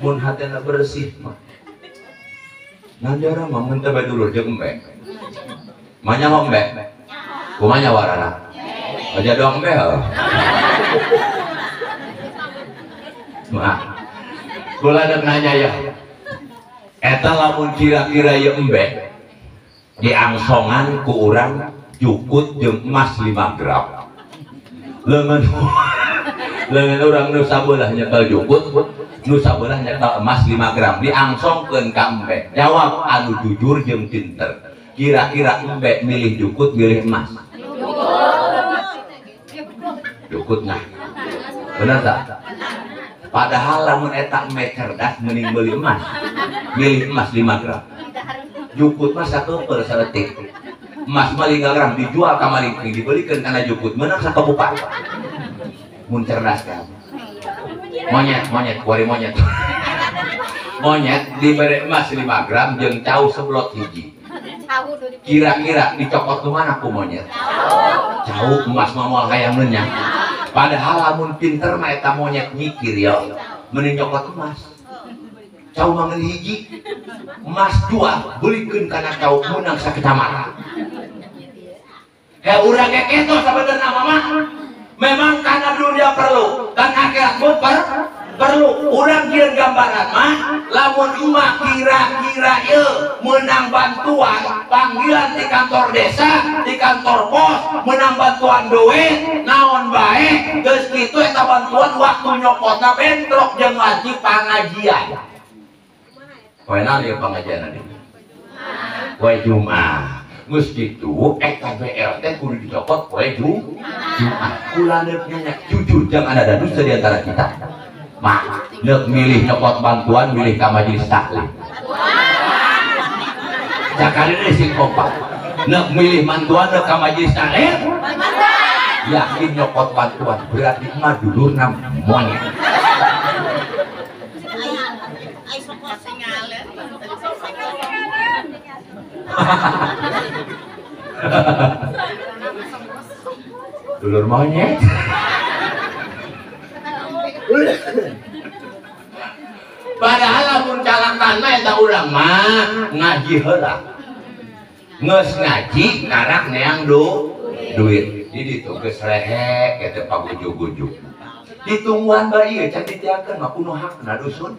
mun hatena bersih mah. Nandara mah mun teh bae dulur jeung embe. Manya mah embe. Kumaha nyawarana? Aja doang embe heuh. Mah. Kula deuk nanya ya. Eta lamun kira-kira ieu embe diangsongan ku urang jukut jeung emas 5 gram. Leungeun urang nu sabelah nyekel jukut, nu sabelah nyekel emas 5 gram diangsongkeun ka embe. Jawab anu jujur jeung pinter. Kira-kira embe milih jukut milih emas? Jukut nah. Bener tak? Padahal lamun eta embe cerdas mending beli emas. Milih emas 5 gram. Jukut mah sakeupeur saeutik. Emas mah 5 gram dijual ka malingping dibelikeun kana jukut meunang sakebupak. Mun cerdas kan. Monyet, monyet, kuari monyet. Monyet dibere emas 5 gram jeung cau seblot hiji. Kira-kira dicokot ke mana ku monyet? Cau emas mah moal hayang lenyap. Padahal lamun pinter mah eta monyet mikir ya, mending nyokot emas. Cau mah ngeun hiji, emas jual belikeun kana cau meunang sakecamatan. Urang ge kitu sabenerna mah. Memang karena dunia perlu dan akhirat pun perlu. Urang jieun gambaran mah lamun emak kira-kira ieu meunang bantuan panggilan di kantor desa, di kantor pos, menang bantuan duit, naon bae, geus kitu eta bantuan waktu nyokotna bentrok jeung wajib pangajian. Poe naon ieu pangajian ieu? Poe Jumat. Geus kitu eta BLT kudu dicokot poe Jumat. Kula neuk nanya jujur jangan ada dusta di antara kita. Mah neuk milih nyokot bantuan milih ka majelis taklim. Cakali deui sing kompak. Neuk milih bantuan neuk ka majelis taklim. Yakin nyokot bantuan berarti mah dulurna monyet. Dulur monyet. Padahal lamun calakan mah eta urang mah ngaji heula. Geus ngaji karak neang duit. Di ditu geus rehe eta pagujug-gujug. Ditungguan bae ieu can ditiakeun mah kuno hakna dusun.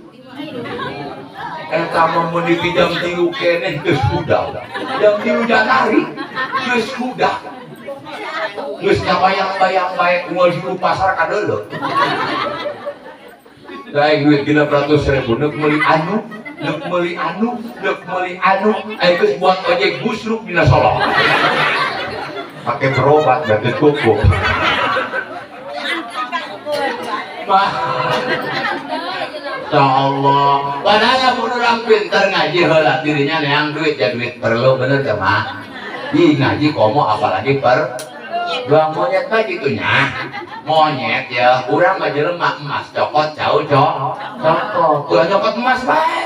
Eta mah mun dipinjam 3 keneh geus hudah. Jam 3 jatari geus hudah. Geus kabayang-bayang bae unggal di pasar kadeuleu. Daeng duit 600.000 neuk meuli anu, neuk meuli anu, neuk meuli anu, aya geus buat ojek busruk dina Solo. Pake berobat berarti cukup. Masya Allah. Padahal lamun urang pinter ngaji heula dirinya neang duit ya duit perlu bener teh mah. Ih ngaji komo apalagi per dua monyet mah gitu nya. Monyet ya urang mah jelema emas cokot jauh cokot. Ulah nyokot emas bae.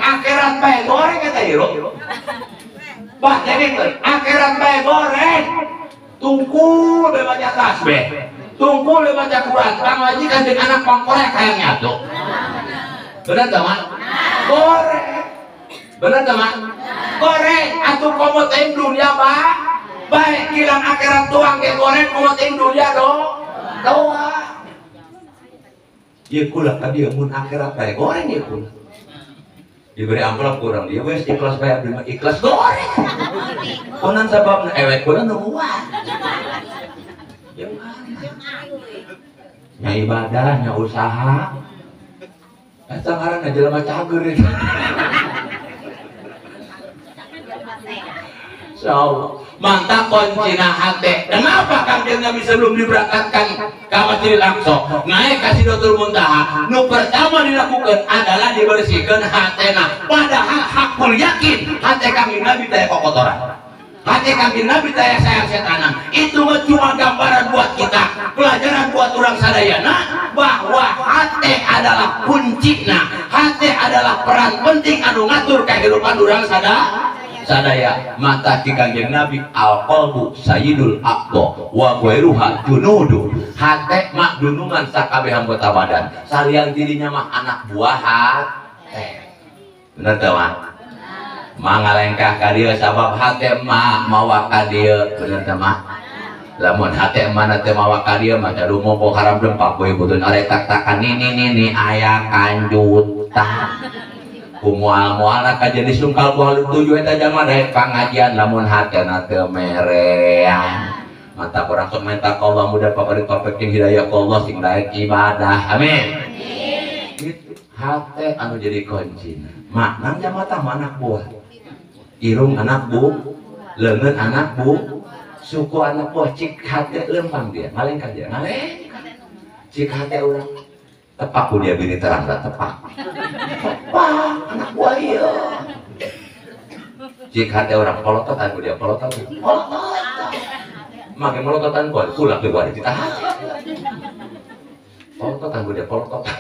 Akhirat bae goreng eta hirup. Bah jadi akhirat bae goreng. Tungkul bae baca tasbih. Tungkul bae baca Quran, pamajikan jeung anak pangkorek hayang nyatu. Bener teu mah? Goreng. Bener teu mah? Goreng atuh komo teh dunia ba. Bae kilang akhirat tuang ge goreng komo teh dunia do. Doa. Ieu kula ka dieu mun akhirat bae goreng ieu kula. Diberi amplop kurang dia wes ikhlas bae abdi mah ikhlas goreng. Kunan sababna ewek kula nu kuat. Nya ibadah, nya usaha. Eta ngaranna jelema cager eta. Insyaallah. Mantap kuncina hate. Kenapa Kangjeng Nabi sebelum diberangkatkan ke Masjidil Aqsa naik ka Sidratul Muntaha, nu pertama dilakukan adalah dibersihkan hatena. Padahal hakul yakin hate Kangjeng Nabi teh kokotoran. Hati Kangjeng Nabi teh sayang setanan. Itu cuma gambaran buat kita, pelajaran buat orang sadayana bahwa hati adalah kuncina, hati adalah peran penting anu ngatur kehidupan orang sadaya. Mata ki Kangjeng Nabi al-qalbu sayyidul aqdo wa ghairuha junudu. Hati mah dunungan sakabeh anggota badan, salian dirinya mah anak buah hati. Bener teu mah? Mangalengkah ka dieu sabab hate mah mawa ka dieu bener teh mah lamun hate mana teh mawa ka dieu mah jadu mopo haram dempak we butun arek tak-takan nini aya kanjutan kumoal-moalna ka jadi sungkal buah tujuh eta jalma daek pangajian lamun hatena teu merean mata urang sok minta ka Allah mudah pabari taufik jeung hidayah ka Allah sing daek ibadah amin. Hate anu jadi kuncina mak nang mata mah anak buah irung anak bu, leungeun anak bu, suku anak buah cik hate lempang dia, ngalengkah dia, ngalengkah. Cik hate urang tepak ku dia bini terang da tepak. Tepak anak buah ieu. Cik hate urang polototan ku dia polotot. Polototan. Make molototan ku kulak deui bari ditahan. Polototan ku dia polototan.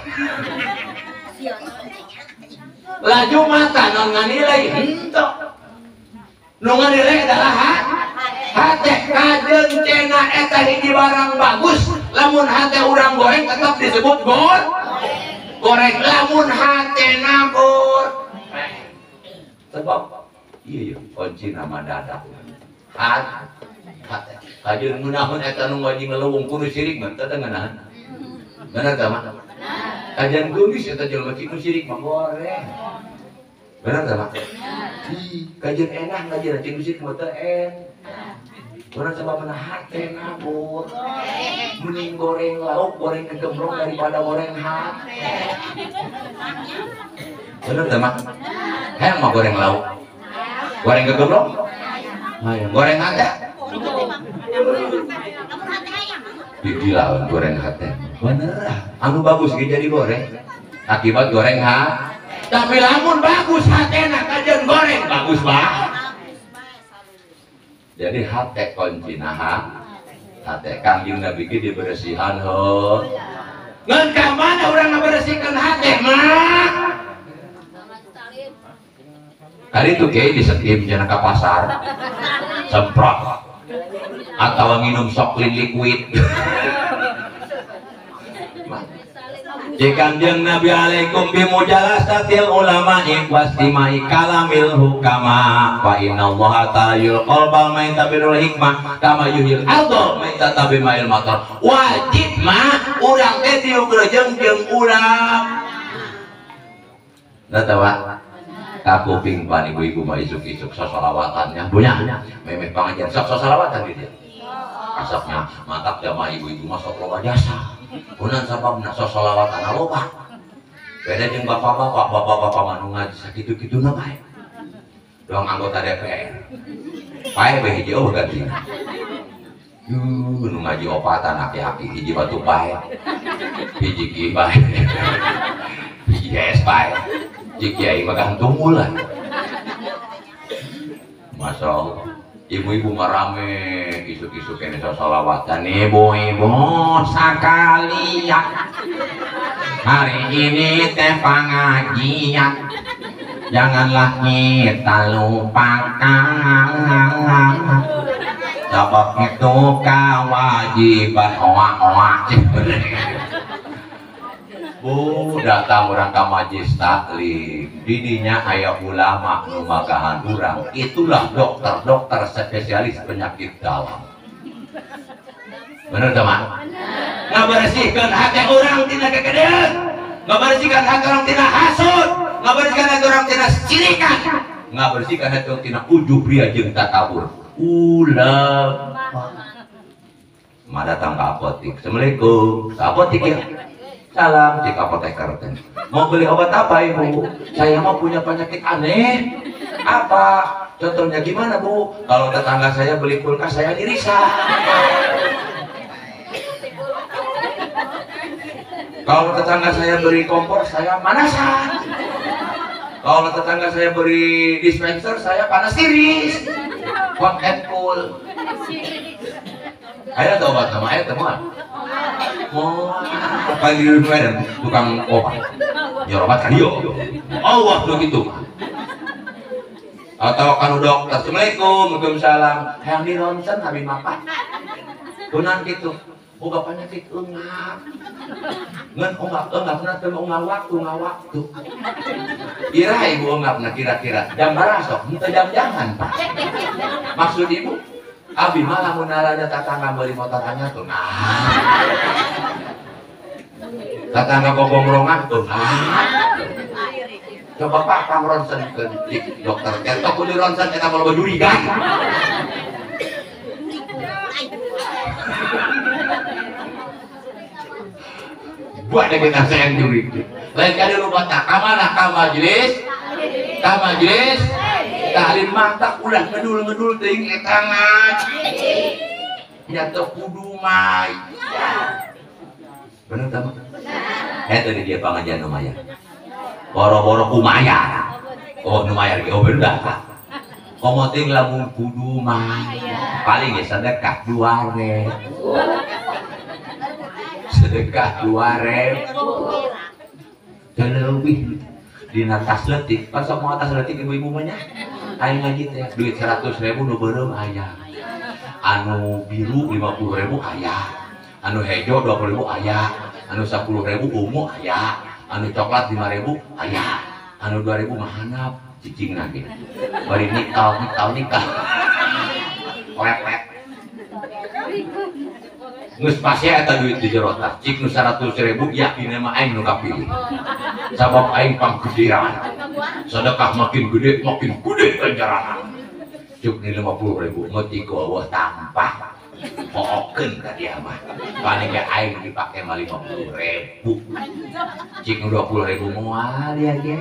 Laju mata non nganilai henteu. Nu nganilai adalah hate. Kajeun cenah eta hiji barang bagus, lamun hate urang goreng tetap disebut goreng. Lamun hatena gor. Sebab ieu kunci nama dadak. Hate. Kajeun ngeunaheun eta nu ngaji ngeleuweung kudu sirik mah teu ngeunaheun. Bener teu mah? Kajian geulis eta jelema cik nu sirik mah goreng. Bener teu mah? Kajian enak ngajian cik nu sirik mah teu en. Bener sababna hate nabur. Mending goreng lauk, goreng kegembrong daripada goreng hate. Bener teu mah? Hayang mah goreng lauk. Goreng kegembrong? Hayang. Goreng hate? Gila goreng hate. Bener anu bagus ge jadi goreng. Akibat goreng ha. Tapi lamun bagus hatena kajeun goreng bagus bah. Jadi hate kuncina ha. Hate Kangjeng Nabi ge dibersihan heuh. Ngan ka mana urang ngabersihkeun hate mah? Kali itu kiai disetim cenah ka pasar. Semprot atau minum soklin liquid. Kanjeng Nabi alaikum bimujalasatil ulama'i wastimai kalamil hukama fa innallaha ta'ala yulqal bal maita birul hikmah kama yuhil ardh maita bimail matar. Wajib mah urang teh diukur jeung urang. Nah tawa kakuping pan ibu-ibu mah isuk-isuk sosolawatannya punya memeh pangajian sok sosolawatan di dia. Asapnya mantap jamaah ibu-ibu mah sok loba jasa. Kunan sababna sok sholawatana loba. Beda jeung bapak-bapak, bapak-bapak mah nu ngaji sakitu-kituna bae. Doang anggota DPR. Pae bae hiji eueuh gantina. Yuh, nu ngaji opatan aki-aki hiji batu pae. Hiji ki bae. Hiji es pae. Hiji kiai mah gantung lah. Masya Allah. Ibu-ibu mah rame isuk-isuk kene sholawatan ibu-ibu sakalian hari ini teh pengajian janganlah kita lupakan sebab itu kewajiban oa-oa. Bu datang orang ke majlis taklim didinya aya ulama nu magahan urang itulah dokter-dokter spesialis penyakit dalam. Bener teman? Ngabersihkan hati orang tina kegedean, ngabersihkan hati orang tina hasud, ngabersihkan hati orang tina sirikan, ngabersihkan hati orang tina ujub ria jeung takabur. Ulama mah datang ke apotik, assalamualaikum, ke apotik ya. Salam, cik apoteker teh. Mau beli obat apa ibu? Saya mau punya penyakit aneh. Apa? Contohnya gimana bu? Kalau tetangga saya beli kulkas saya dirisa. Kalau tetangga saya beli kompor saya manasan. Kalau tetangga saya beli dispenser saya panas tiris. Hot and cool. Ayo tuh obat sama ayo teman. Mau apa di rumah dan tukang obat? Ya obat kan yo. Allah begitu. Atau kalau dokter, assalamualaikum, waalaikumsalam. Yang di ronsen habis makan. Kunan gitu. Oh bapaknya gitu ngap. Ngan ungap ungap teu ungap waktu ungap waktu. Ira ibu ungapna kira-kira jam barasok, henteu jam jangan Pak. Maksud ibu abi mah lamun narada tatangga beli motor anyar tuh nah. Tatangga gogongrongan tuh nah. Coba Pak pang ronsen ke dokter. Eta kudu ronsen eta mah loba juriga. Buat deh kita sayang juri. Lain kali lu batak ka mana ka majelis? Ka majelis? Taklim mata ulah ngedul-ngedul teuing eta ngaji. Nya teu kudu mah. Bener tah? Eta di dia pangajian nu mayar. Boro-boro kumayar. Oh nu mayar ge oh bener tah. Komo teuing lamun kudu mah. Paling ge sedekah 2.000. Sedekah 2.000. Teu leuwih dina tas leutik, pan sok mau tas leutik ibu-ibu mah nya. Aing ngaji teh duit 100.000 nu beureum aya. Anu biru 50.000 aya. Anu hejo 20.000 aya. Anu 10.000 ungu aya. Anu coklat 5.000 aya. Anu 2.000 mah handap cicingna ge. Bari nikal nikal nikal. Lepet. Geus pasti eta duit di jero tas. Cik nu 100.000 yakin mah aing nu kapilih. Sabab aing panggedean. Sedekah makin gede ganjaranna. Cuk ni 50.000 ngetik ku eueuh tampah. Hookeun ka dia mah. Paling ge aing dipake mah 50.000. Cik nu 20.000 moal dia ge.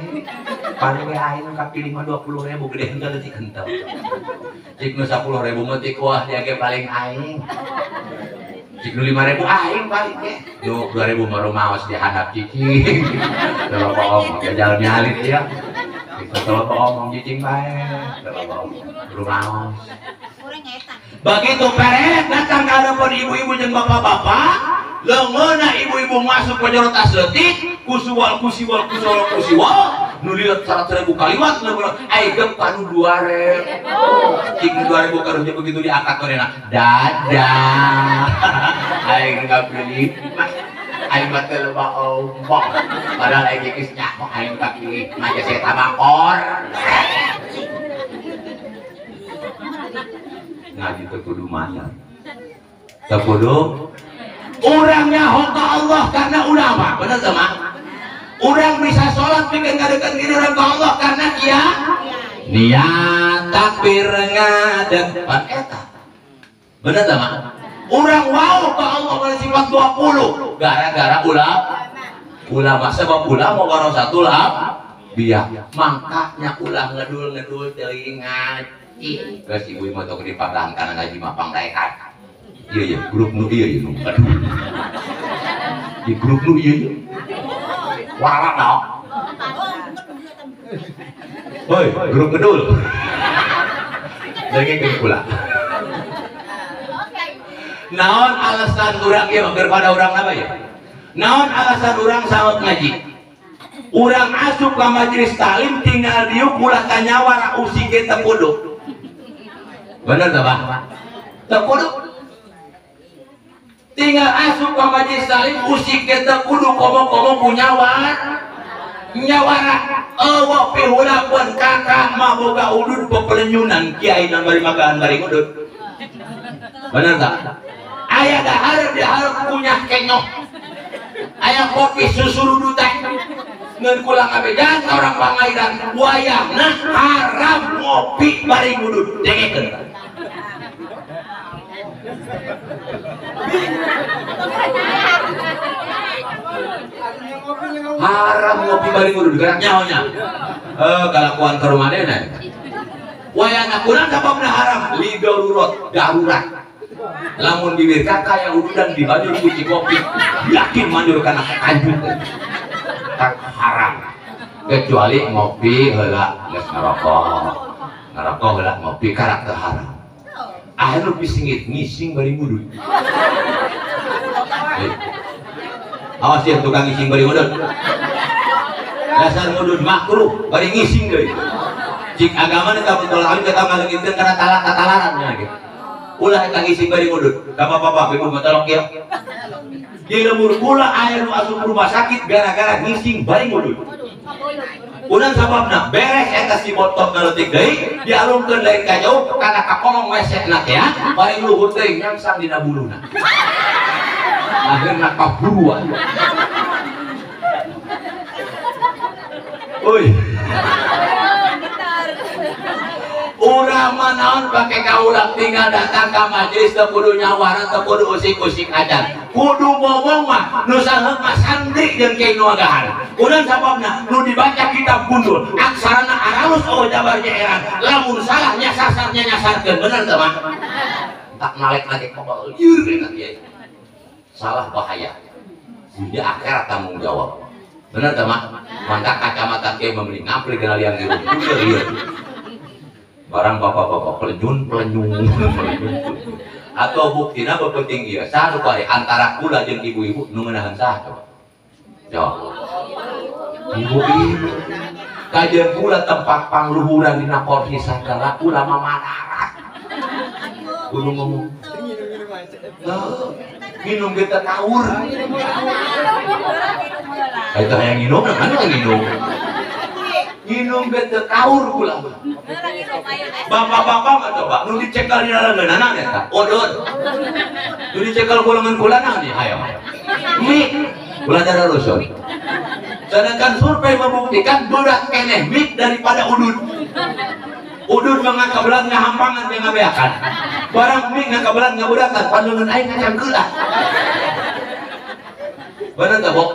Paling ge aing nu kapilih mah 20.000 gede henteu leutik henteu. Cik nu 10.000 ngetik wah dia ge paling aing. Cik nu 5.000 aing paling ge. Nu 2.000 mah rumaos dihandap cicing. Teu omong ya jalan nyalit ya. Teu omong cicing bae. Teu omong rumaos. Begitu peret datang ke hadapan ibu-ibu jeung bapak-bapak, leungeunna ibu-ibu masuk ke jero tas leutik, kusuwal kusiwal kusuwal kusiwal, nu lieur 100.000 kaliwat leungeunna ai geup ka nu 2.000. Cik nu 2.000 karunya begitu diangkat korena. Dadah. Aing ngapilih. Aing mah teu loba omong. Padahal aing geus nyaho aing kapilih mah geus eta mah kor. Ngaji teu kudu mayar. Teu kudu urang nyaho ka Allah karena ulama, bener teu mah? Urang bisa sholat bikin ngadeukeutan diri urang ka Allah karena kia niat takbir ngadeg pan eta. Bener teu mah? Urang wow ka Allah kana sifat 20 gara-gara ulama sebab ulama warasatul anbiya. Mangkanya ulah ngedul-ngedul teuing ngaji. Geus ibu mah tong dipadahan kana ngaji mah pangdaekan. Iya ya, grup nu ieu ya nu aduh. Di grup nu ieu ya. Warak naon? Hoi, grup ngedul. Dengekeun kula. Naon alasan urang ieu keur pada urang apa ya? Naon alasan urang saot ngaji? Urang asup ka majelis taklim tinggal diuk ulah tanyawara usik ge teu kudu. Bener teu, Pak? Teu kudu. Tinggal asup ka majelis taklim usik ge teu kudu komo-komo ku nyawara. Eueuh pihulakeun kakak mah boga udud pepelenyunan kiai nan bari magaan bari ngudud. Bener teu? Aya dahar dihareup kunyah kenyok. Aya kopi susu rudutan. Ngan kula ngabejan ka urang Pangairan wayahna haram ngopi bari ngudud. Dengekeun. Haram ngopi bari ngudud gerak nyahonya. Kalakuan karumanehna. Wayahna kurang sababna haram li darurat, darurat. Lamun bibir kakak yang ududan dibajur kuci kopi yakin manjur kana kanjut. Tak haram kecuali ngopi heula geus ngarokok ngarokok heula ngopi karak teu haram. Anu pisingit ngising bari ngudud. Awas ya tukang ngising bari ngudud. Dasar ngudud makruh bari ngising deui. Cik agama teh betul alim tetap ngaleungitkeun kana talak-talaran nya ge. Ulah eta ngising bari ngudud. Ka bapak-bapak ibu mah tolong kieu. Di lembur kula aya nu asup rumah sakit gara-gara ngising bari ngudud. Udah sababna beres eta si botok ngaletik deui dialungkeun lain ka jauh kana kakolong wesek-na teh bari luhur teuing nyangsang dina buluna. Akhirna kaburuan. Oi. Urang mah naon pake kaulang tinggal datang ka majelis teu kudu nyawara teu kudu usik-usik adan. Kudu ngomong mah nu saheuk mah santri jeung kiai nu agahan. Urang sababna nu dibaca kitab gundul aksarana aralus eueuh jabarnya eran. Lamun salah nya sasarnya nyasarkeun bener teu mah? Tak nalek lagi kobal lieur eta kiai. Salah bahaya. Dunia akhirat tanggung jawab. Bener teu mah? Mantap kacamata kiai membeli ngampli kana liang hirup. Lieur. Barang bapak-bapak pelenyun pelenyun pelenyun. Atau buktina bepenting ieu saha nu pare antara kula jeung ibu-ibu nu ngeunaheun saha coba? Jawab. Ibu-ibu. Kajeun kula tempat pangluhuran dina kursi sagala kula mah madarat. Kudu ngomong. Minum ge teu kaur. Eta hayang nginum kan nginum. Nginum ge teu kaur kula mah. Bapak-bapak mah coba nu dicekel dina leungeunana eta. Odot. Nu dicekel ku leungeun kula naon ieu hayo. Mie kula darah rusun. Sedangkan survei membuktikan berat keneh mie daripada udud. Udud mah ngakabelat ngahampangan teh ngabeakan. Barang mie ngakabelat ngabeuratan pandeungeun aing ngacangkeulah. Bener teh, Bok?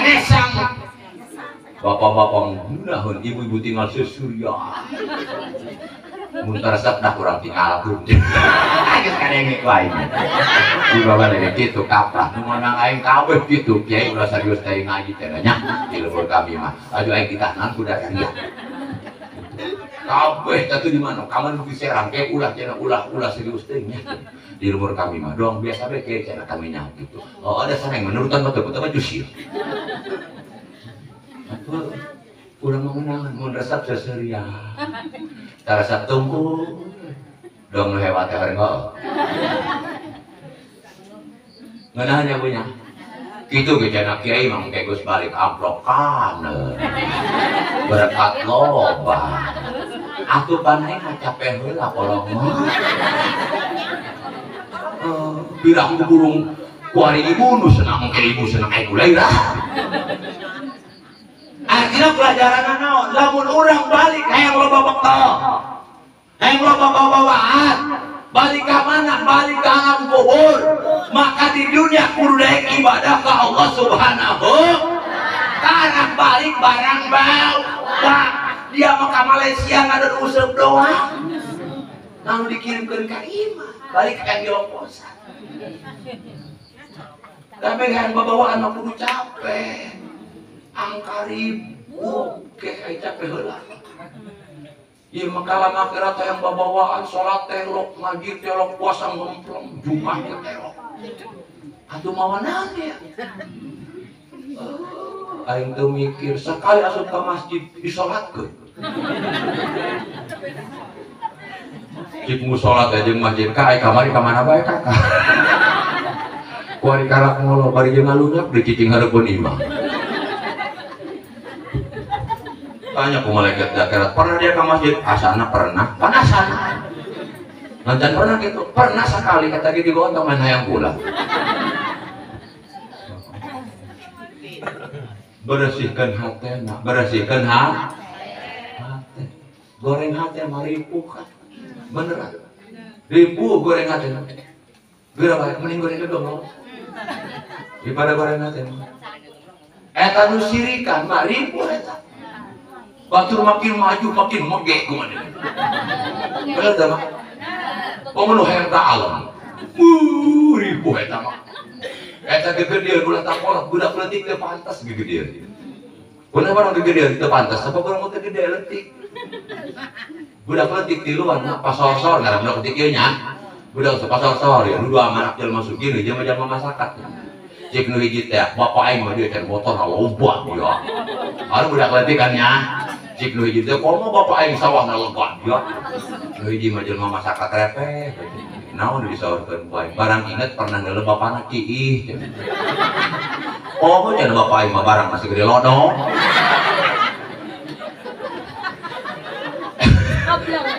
Nesang. Bapak-bapak ngeunaheun ibu-ibu tinggal sesurya. Mun resep dah kurang tinggalkeun. Geus kadenge ku aing. Di bapak lagi kitu kaprah nu menang aing kabeh kitu kiai ulah serius teh ngaji teh nya di lembur kami mah. Aduh aing ditahanan ku daria. Kabeh teh di mana? Kaman di Serang ke ulah cenah ulah serius teh nya. Di lembur kami mah dong biasa bae kiai cenah kami nya kitu. Oh ada saneng menurutan mah teu mah jusir. Atuh ulah mengenangan mun resep seseuria. Tarasap tungku dong nu hewat teh bareng heuh. Ngeunaheun nya punya. Kitu ge cenah kiai mah engke geus balik amplop kaneun. Berkat loba. Atuh pan aing mah capek heula kolong mah. Pirang ku burung ku ari ibu nu senang engke ibu senang aing mulai lah. Akhirnya pelajaran naon? Lamun urang balik hayang loba bekal. Hayang loba bawaan. Balik ke mana? Balik ke alam kubur. Maka di dunia kudu daek ibadah ke Allah Subhanahu. Karena balik barang bawa. Dia mau ke Malaysia nggak ada useup doang. Lalu dikirimkan ke imah, balik ke diongkosan. Tapi kan babawaan mah kudu capek. Angka ribu ke capek heula. Ieu mah kalam akhirat yang babawaan salat telok, ngaji telok, puasa ngemplong, jumat ke telok. Atuh mawa naon dia? Aing teu mikir sekali asup ka masjid disolatkeun. Cik musolat aja masjid ka ai kamari ka mana bae kakak. Kuari karak ngolo bari jeung ngalunyap di cicing hareupeun imah. Tanya ku malaikat di akhirat, pernah dia ke masjid? Asana pernah, panasana. Lancan pernah gitu, pernah sekali kata gitu digotong main hayang pula. Bersihkan hati, bersihkan hati. Goreng hati mah ripuh kan, beneran. Ripuh goreng hati. Geura bae mending goreng dong. Daripada goreng hati. Eta nu sirikan mah ripuh eta. Batur makin maju makin mege kumaha. Bener teh mah? Pemenuh hayang ta alam. Ripuh eta mah. Eta gegedean ulah takolot budak leutik teu pantas gegedean. Bener barang gegedean teu pantas, apa barang teu gede leutik. Budak leutik tiluan mah pasor-sor ngaran budak leutik ieu nya. Budak teu pasor-sor ya nu dua anak jelema sugih jelema-jelema masyarakat. Cek nu hiji teh bapak aing mah dia can motor loba dia. Baru budak leutik kan nya. Cik nu hiji teh komo bapak aing sawahna lega dia. Nu hiji mah jelema masyarakat repeh. Naon disaurkeun ku aing? Barang inget pernah ngeuleuh bapana kiih. Oh, cenah bapak aing mah barang masih gede lodong.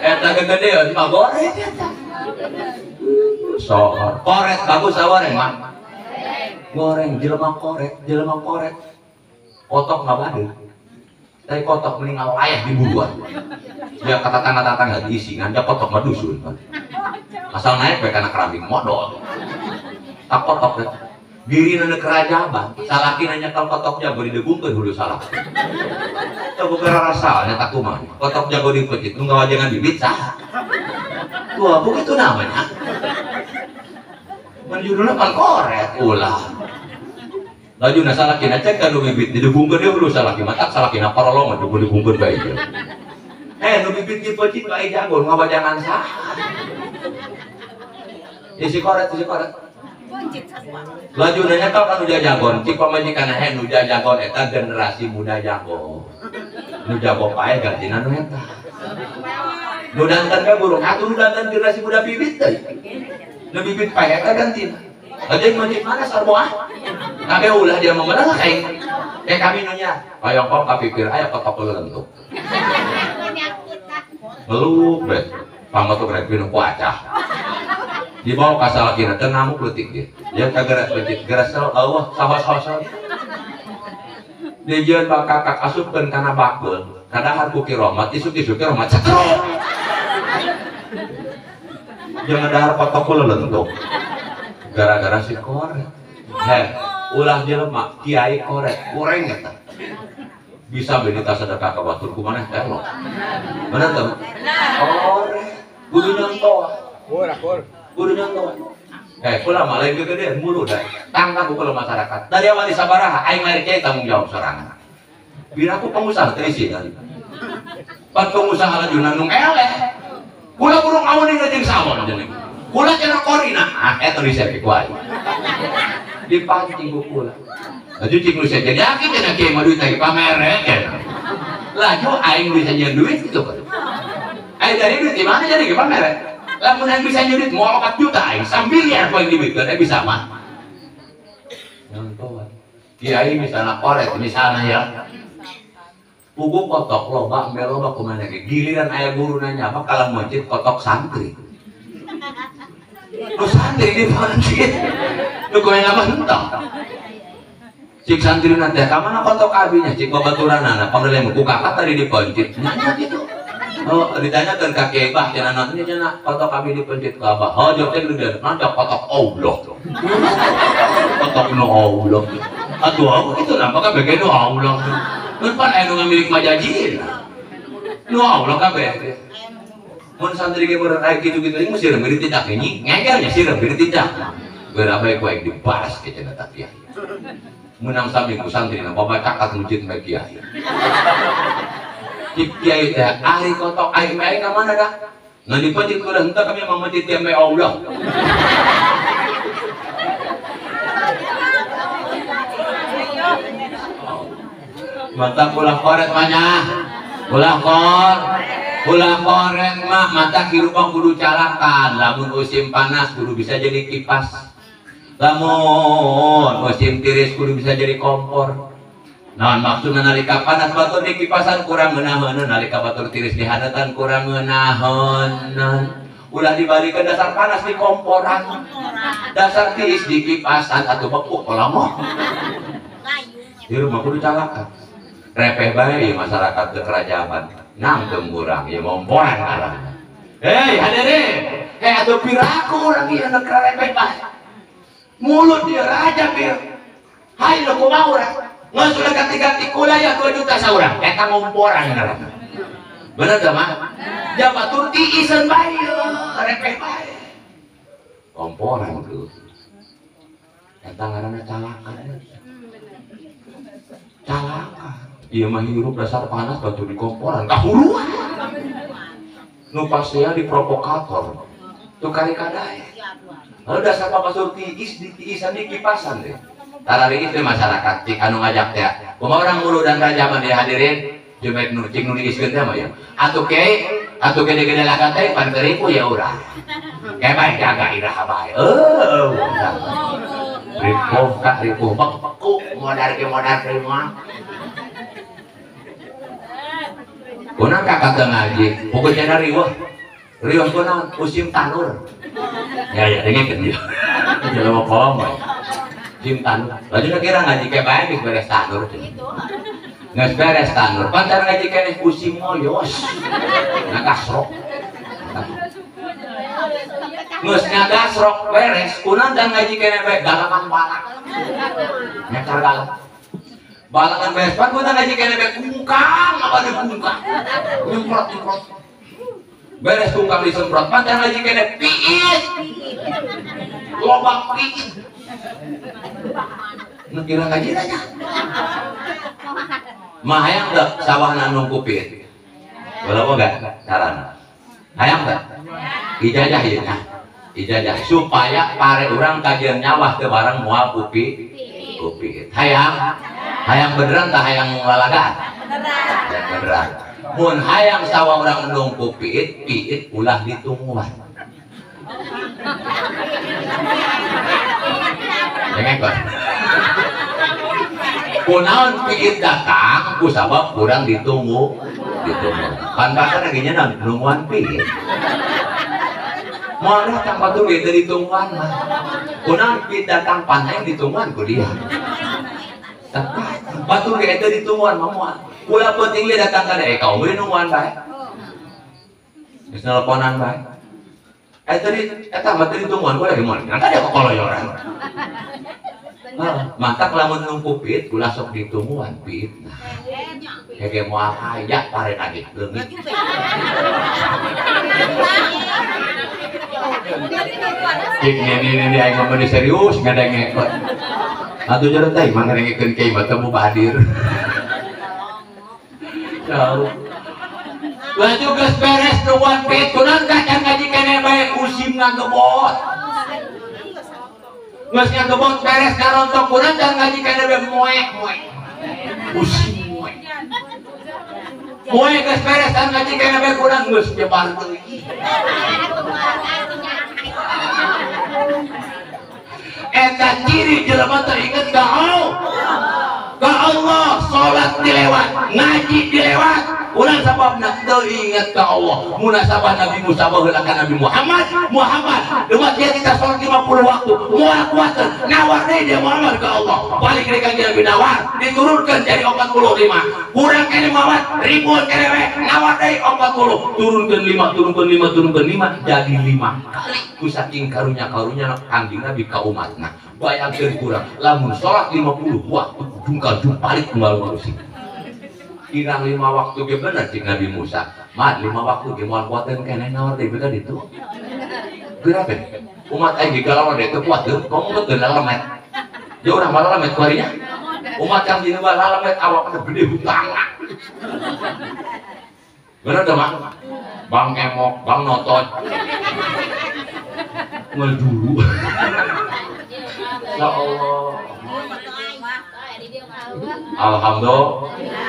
Eta gegedeun mah goreng eta. Sohor. Koret bagus goreng mah. Goreng jelema koret, jelema koret. Kotok nggak badeu. Tapi kotok mending ngalayah di buruan. Ya kata tetangga-tetangga diisi ngan kotok mah dusun. Asal naik bae kana kerambing modal. Tak kotok deh. Diri nana kerajaban, salaki nanya kalau kotok jago didegungkeun hulu salah. Teu boga rasa nya tak kumaha. Kotok jago dipecit nu ngawajangan bibit saha. Wah, begitu namanya. Mun judulna pan koret ulah. Laju na salakina cek ka nu bibit didegungkeun dia hulu salaki matak salakina parolong didegungkeun bae ieu. Nu bibit dipecit bae jago ngawajangan saha. Isi koret, isi koret. Laju nanya kau kan udah jagon, cik pamajikan he nu jagon eta generasi muda jago. Nu jago pae gantina nu eta. Nu danten we burung, atuh nu danten generasi muda bibit teh. Nu bibit pae eta gantina. Laju mencit mana sarua? Kabeh ulah dia memenang aing. Kayak kami nanya, hoyong kok kapipir aya kotok lentuk. Ngeluh be, pangotok rek minum ku acah. Dibawa ka salakina teu ngamuk leutik dia. Dia kagara becit geresel eueuh saho-saho. Dijieun bakakak asupkeun kana bakul, kadahar ku Ki Rohmat isuk-isuk Ki Rohmat cetrok. Jangan dahar kotok lentuk. Gara-gara si koret. Heh, ulah jelema kiai koret, goreng eta. Bisa beli tas sedekah ka batur kumaneh teh lo. Bener teu? Koret. Kudu nyontoh. Kur. Kudu nyontoh. Kula mah lain gegedean mulu da. Tangkap ku masyarakat. Dari awal sabaraha aing mari kiai tanggung jawab sorangan. Bila aku pengusaha teh isi tadi. Pan pengusaha laju nanggung eleh. Kula burung awan jeung sawon jeneng. Kula cenah korina, ah eta disepik ku aing. Dipancing ku kula. Laju cik nu sejen yakin cenah kiai mah duit lagi pamere cenah. Laju aing bisa nyeun duit gitu kan. Aing dari duit di mana jadi ge pamere? Lamun aing bisa nyeun duit moal 4 juta aing, sambiliar poin dibikeun bisa mah. Nyontohan. Kiai misalna koret misalna ya. Pugu kotok loba embe loba kumaha ge. Giliran aya guru nanya apa kalau mencit kotok santri. Nu santri dipancit. Nu kumaha mah henteu. Cik santri nanti ka mana kotok abinya cik babaturanana panggilnya ku kakak tadi dipancit. Nanya gitu. Oh, ditanyakan ka Kiai Bah cenah naon cenah kotok kami dipencet ku Abah. Oh, jawab teh gede, mantap kotok Allah. Kotok nu Allah. Atuh aku kitu napa kabeh nu Allah. Mun pan aya nu ngamilik majajin. Nu Allah kabeh. Mun santri ge meureun aya kitu-kitu ieu mesti reum ditindak nyi, ngeger nya sireum ditindak. Geura bae ku aing dibalas ke cenah ta kiai. Menang sami ku santri na babacakat masjid mah kiai. Kiai teh ahli kotok aing mah ka mana dah? Nah dipencet ku henteu kami mah masjid teh Allah. Mata ulah koret mah ulah kor ulah koret mah mata hirupang kudu calakan lamun musim panas kudu bisa jadi kipas lamun musim tiris kudu bisa jadi kompor. Nah maksudna nalika panas batur di kipasan kurang ngeunaheun nalika batur tiris dihaneutan kurang ngeunaheun ulah dibalikan dasar panas di komporan dasar tiris di kipasan atau beku kolamo di rumah kudu calakan repeh bae ieu masyarakat teu kerajaan nangkem urang ieu ngomporan ngaranna. Hei hadirin, hei atuh piraku urang ieu nu repeh bae. Mulut dia raja bir. Hai nu kumaha urang? Geus ulah ganti-ganti kula ya 2 juta saurang. Eta ngomporan ngaranna. Bener teu mah? Ja batur tiiseun bae repeh bae. Komporan tuh. Eta ngaranna calakan. Calakan. Ieu mah hirup dasar panas batu di komporan kahuruan. Nu pasea di provokator. Tuh kali kadae. Lalu dasar papasur tiis di tiisan di kipasan deh. Tarariis teh masyarakat cik anu ngajak teh. Kumaha urang mulu dan raja mah dihadirin jumek nu cik nu diiskeun teh mah ya. Atuh kiai atuh gede-gede laga teh pan teripu ya urang. Kayak bae jaga iraha bae. Heueuh. Ripuh kah ripuh beku modar ge modar mah. Kunaon ka kata ngaji, pokoknya riweuh. Riweuh kunaon musim tanur. Ya ya dengekeun ieu. Jelema kolom we. Musim tanur. Lajeng kira ngaji ke bae geus beres tanur. Geus beres tanur. Pantar ngaji keneh musim moyos. Ngagasrok. Geus ngagasrok beres, kunaon dan ngaji keneh bae galakan balak. Nyetar galak. Balakan beres pan kunaon ngaji keneh bae kungkang apa deui kungkang. Nyemprot-nyemprot. Beres kungkang disemprot, pantar ngaji keneh piit. Lobak piit. Nu kira ngaji nya. Mah hayang teu sawahna nungku piit. Boleh enggak carana? Hayang teu? Ijazah ieu nya. Ijazah supaya pare urang kajian nyawah teu bareng moal ku piit. Hayang? Hayang beneran tah hayang lalagaan? Beneran. Beneran. Mun hayang sawah urang nungku piit, piit ulah ditungguan. Dengekeun. Kunaon piit datang ku sabab kurang ditunggu, ditunggu. Pan bahkan lagi nya nungguan piit. Moal datang batur ge teu ditungguan mah. Kunaon piit datang pan hayang ditungguan ku dia. Batur ge teu ditungguan mah moal. Ulah penting dia datang ka deui kaum nungguan bae. Geus nelponan bae. Tadi eta mah teu ditungguan ku lagi moal. Nangka dia kokoloyoran. Mantap lamun nungku piit ulah sok ditungguan piit. Hege moal aya pare lagi leungit. Cik ini aing mah serius ngadengekeun. Atuh jero teh mah ngadengekeun kiai mah teu mubadir. Jauh. Laju geus beres nungguan piit kunaon kacan ngaji keneh bae usim ngagebot. Geus ngagebot beres ngarontok kunaon can ngaji keneh bae moek-moek. Usim moek. Moek geus beres can ngaji keneh bae kunaon geus nyebar deui. Eta ciri jelema teu inget ka Allah. Ka Allah salat dilewat, ngaji dilewat, Urang sababna teu inget ka Allah. Munasabah Nabi Musa baheula ka Nabi Muhammad, Muhammad leuwat dia kita salat 50 waktu, moal kuateun nawar deui dia Muhammad ka Allah. Balik deui ka Nabi nawar, diturunkeun jadi 45. Kurang kene mawat, ribuan kene we, nawar deui 40, turunkeun 5, turunkeun 5, turunkeun 5 jadi 5 kali. Ku saking karunya-karunya Kangjeng Nabi ka umatna. Bayangkeun kurang lamun salat 50 waktu jungkal jumpalik malu-malu sih. Kirang 5 waktu ge bener cik Nabi Musa. Mat 5 waktu ge moal kuateun keneh nawar deui beda ditu. Geura teh. Umat aing ge galawan deui teu kuat teu, komo teu lalemet. Ya urang mah lalemet kuarinya. Umat kang dina mah lalemet awakna gede hutang. Bener teu mak? Bang emok, bang notot. Ngejuru. Ya Allah. Alhamdulillah.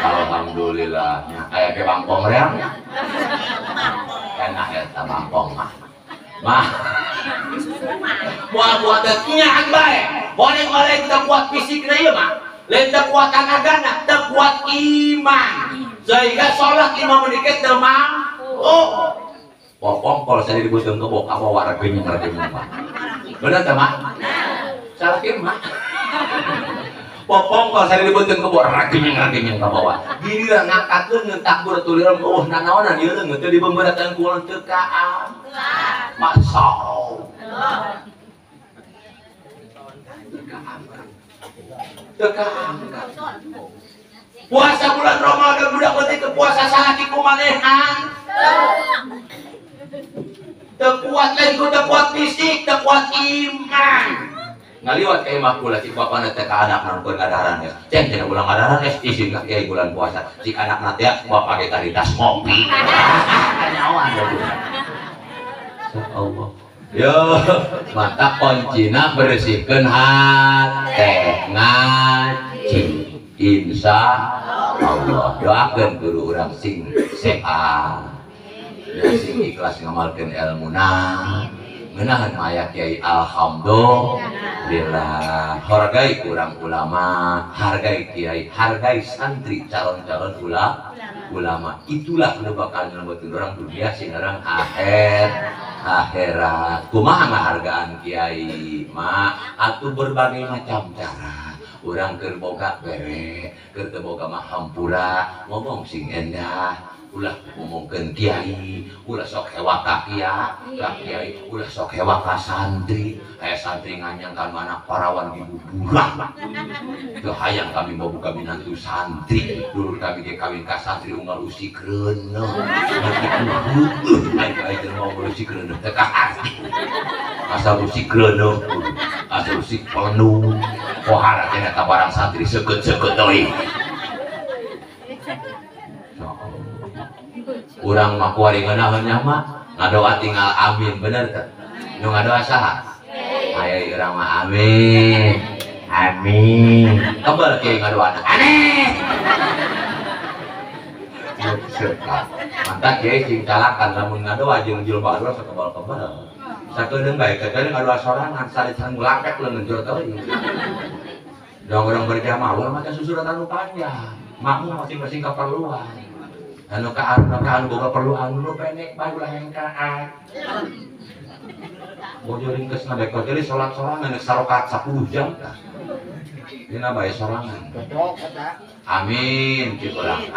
Alhamdulillah. Aya ke bangkong reang. Enak eta bangkong mah. Mah. Moal kuat teh nyahan bae. Boleh-boleh kita kuat fisikna ieu mah. Lain teu kuat tanagana, teu kuat iman. Sehingga salat 5 menit teu mampu. Popong kalau saya dibutuhin kebok apa warganya ngerti mah. Bener teh mah? Salah kieu mah. Popong kalau saya dibutuhin kebok ragenyeng-ragenyeng ka bawah. Giliran ngangkat leungeun takbir tuliran eueuh nanaonan ieu leungeun teu dibemberatan ku urang teu kaam. Masau. Teu kaam. Puasa bulan Ramadan budak leutik teu puasa salaki kumanehan. Teu kuat lain ku teu kuat fisik, teu kuat iman. Ngaliwat ka imah kula cik bapana teh ka anakna nu ngadaharan geus. Ceng cenah ulah ngadaharan geus isin ka kiai bulan puasa. Cik anakna teh bapak ge tadi tas ngopi. Kanyawan ya Allah. Yo, mata kuncina bersihkeun hate ngaji. Insya Allah doakeun guru urang sing sehat. Ya sing ikhlas ngamalkeun elmuna. Ngeunaheun maya kiai alhamdulillah. Hargai urang ulama, hargai kiai, hargai santri calon-calon ulama. Itulah nu bakal nyelametkeun urang dunia sing urang akhirat. Kumaha ngahargaan kiai mah atuh berbagai macam cara. Urang keur boga bere, keur teu boga mah hampura, ngomong sing endah. Ulah ngomongkeun kiai, ulah sok hewa ka kiai, ulah sok hewa ka santri. Aya santri nganyang ka anak parawan dibuburan. Teu hayang kami boga minantu santri, dulur kami ge kawin ka santri unggal usik reuneuh. Aing aing mau usik reuneuh teu kaharti. Asal usik reuneuh, asal usik penuh. Pohara teh eta barang santri seukeut-seukeut deui. Urang mah kuari ngeunaheun nya mah ngadoa tinggal amin bener teh. Nu ngadoa saha? Aya urang mah amin. Amin. Kebel kiai ngadoana. Aneh. Mantap kiai sing calakan lamun ngadoa jeung jelema anu sakebal-kebal. Sakedeung bae kedeung ngadoa sorangan salisan ngulangkek leungeun jor teuing. Dong urang berjamaah ulah maca susuratan nu panjang. Makmum masing-masing kaperluan. Anu ka anu boga perlu anu nu pendek bae ulah hengkaan. Bojo ringkes na beko jadi salat sorangan geus sarokat 10 jam tah. Dina bae sorangan. Amin cik urang.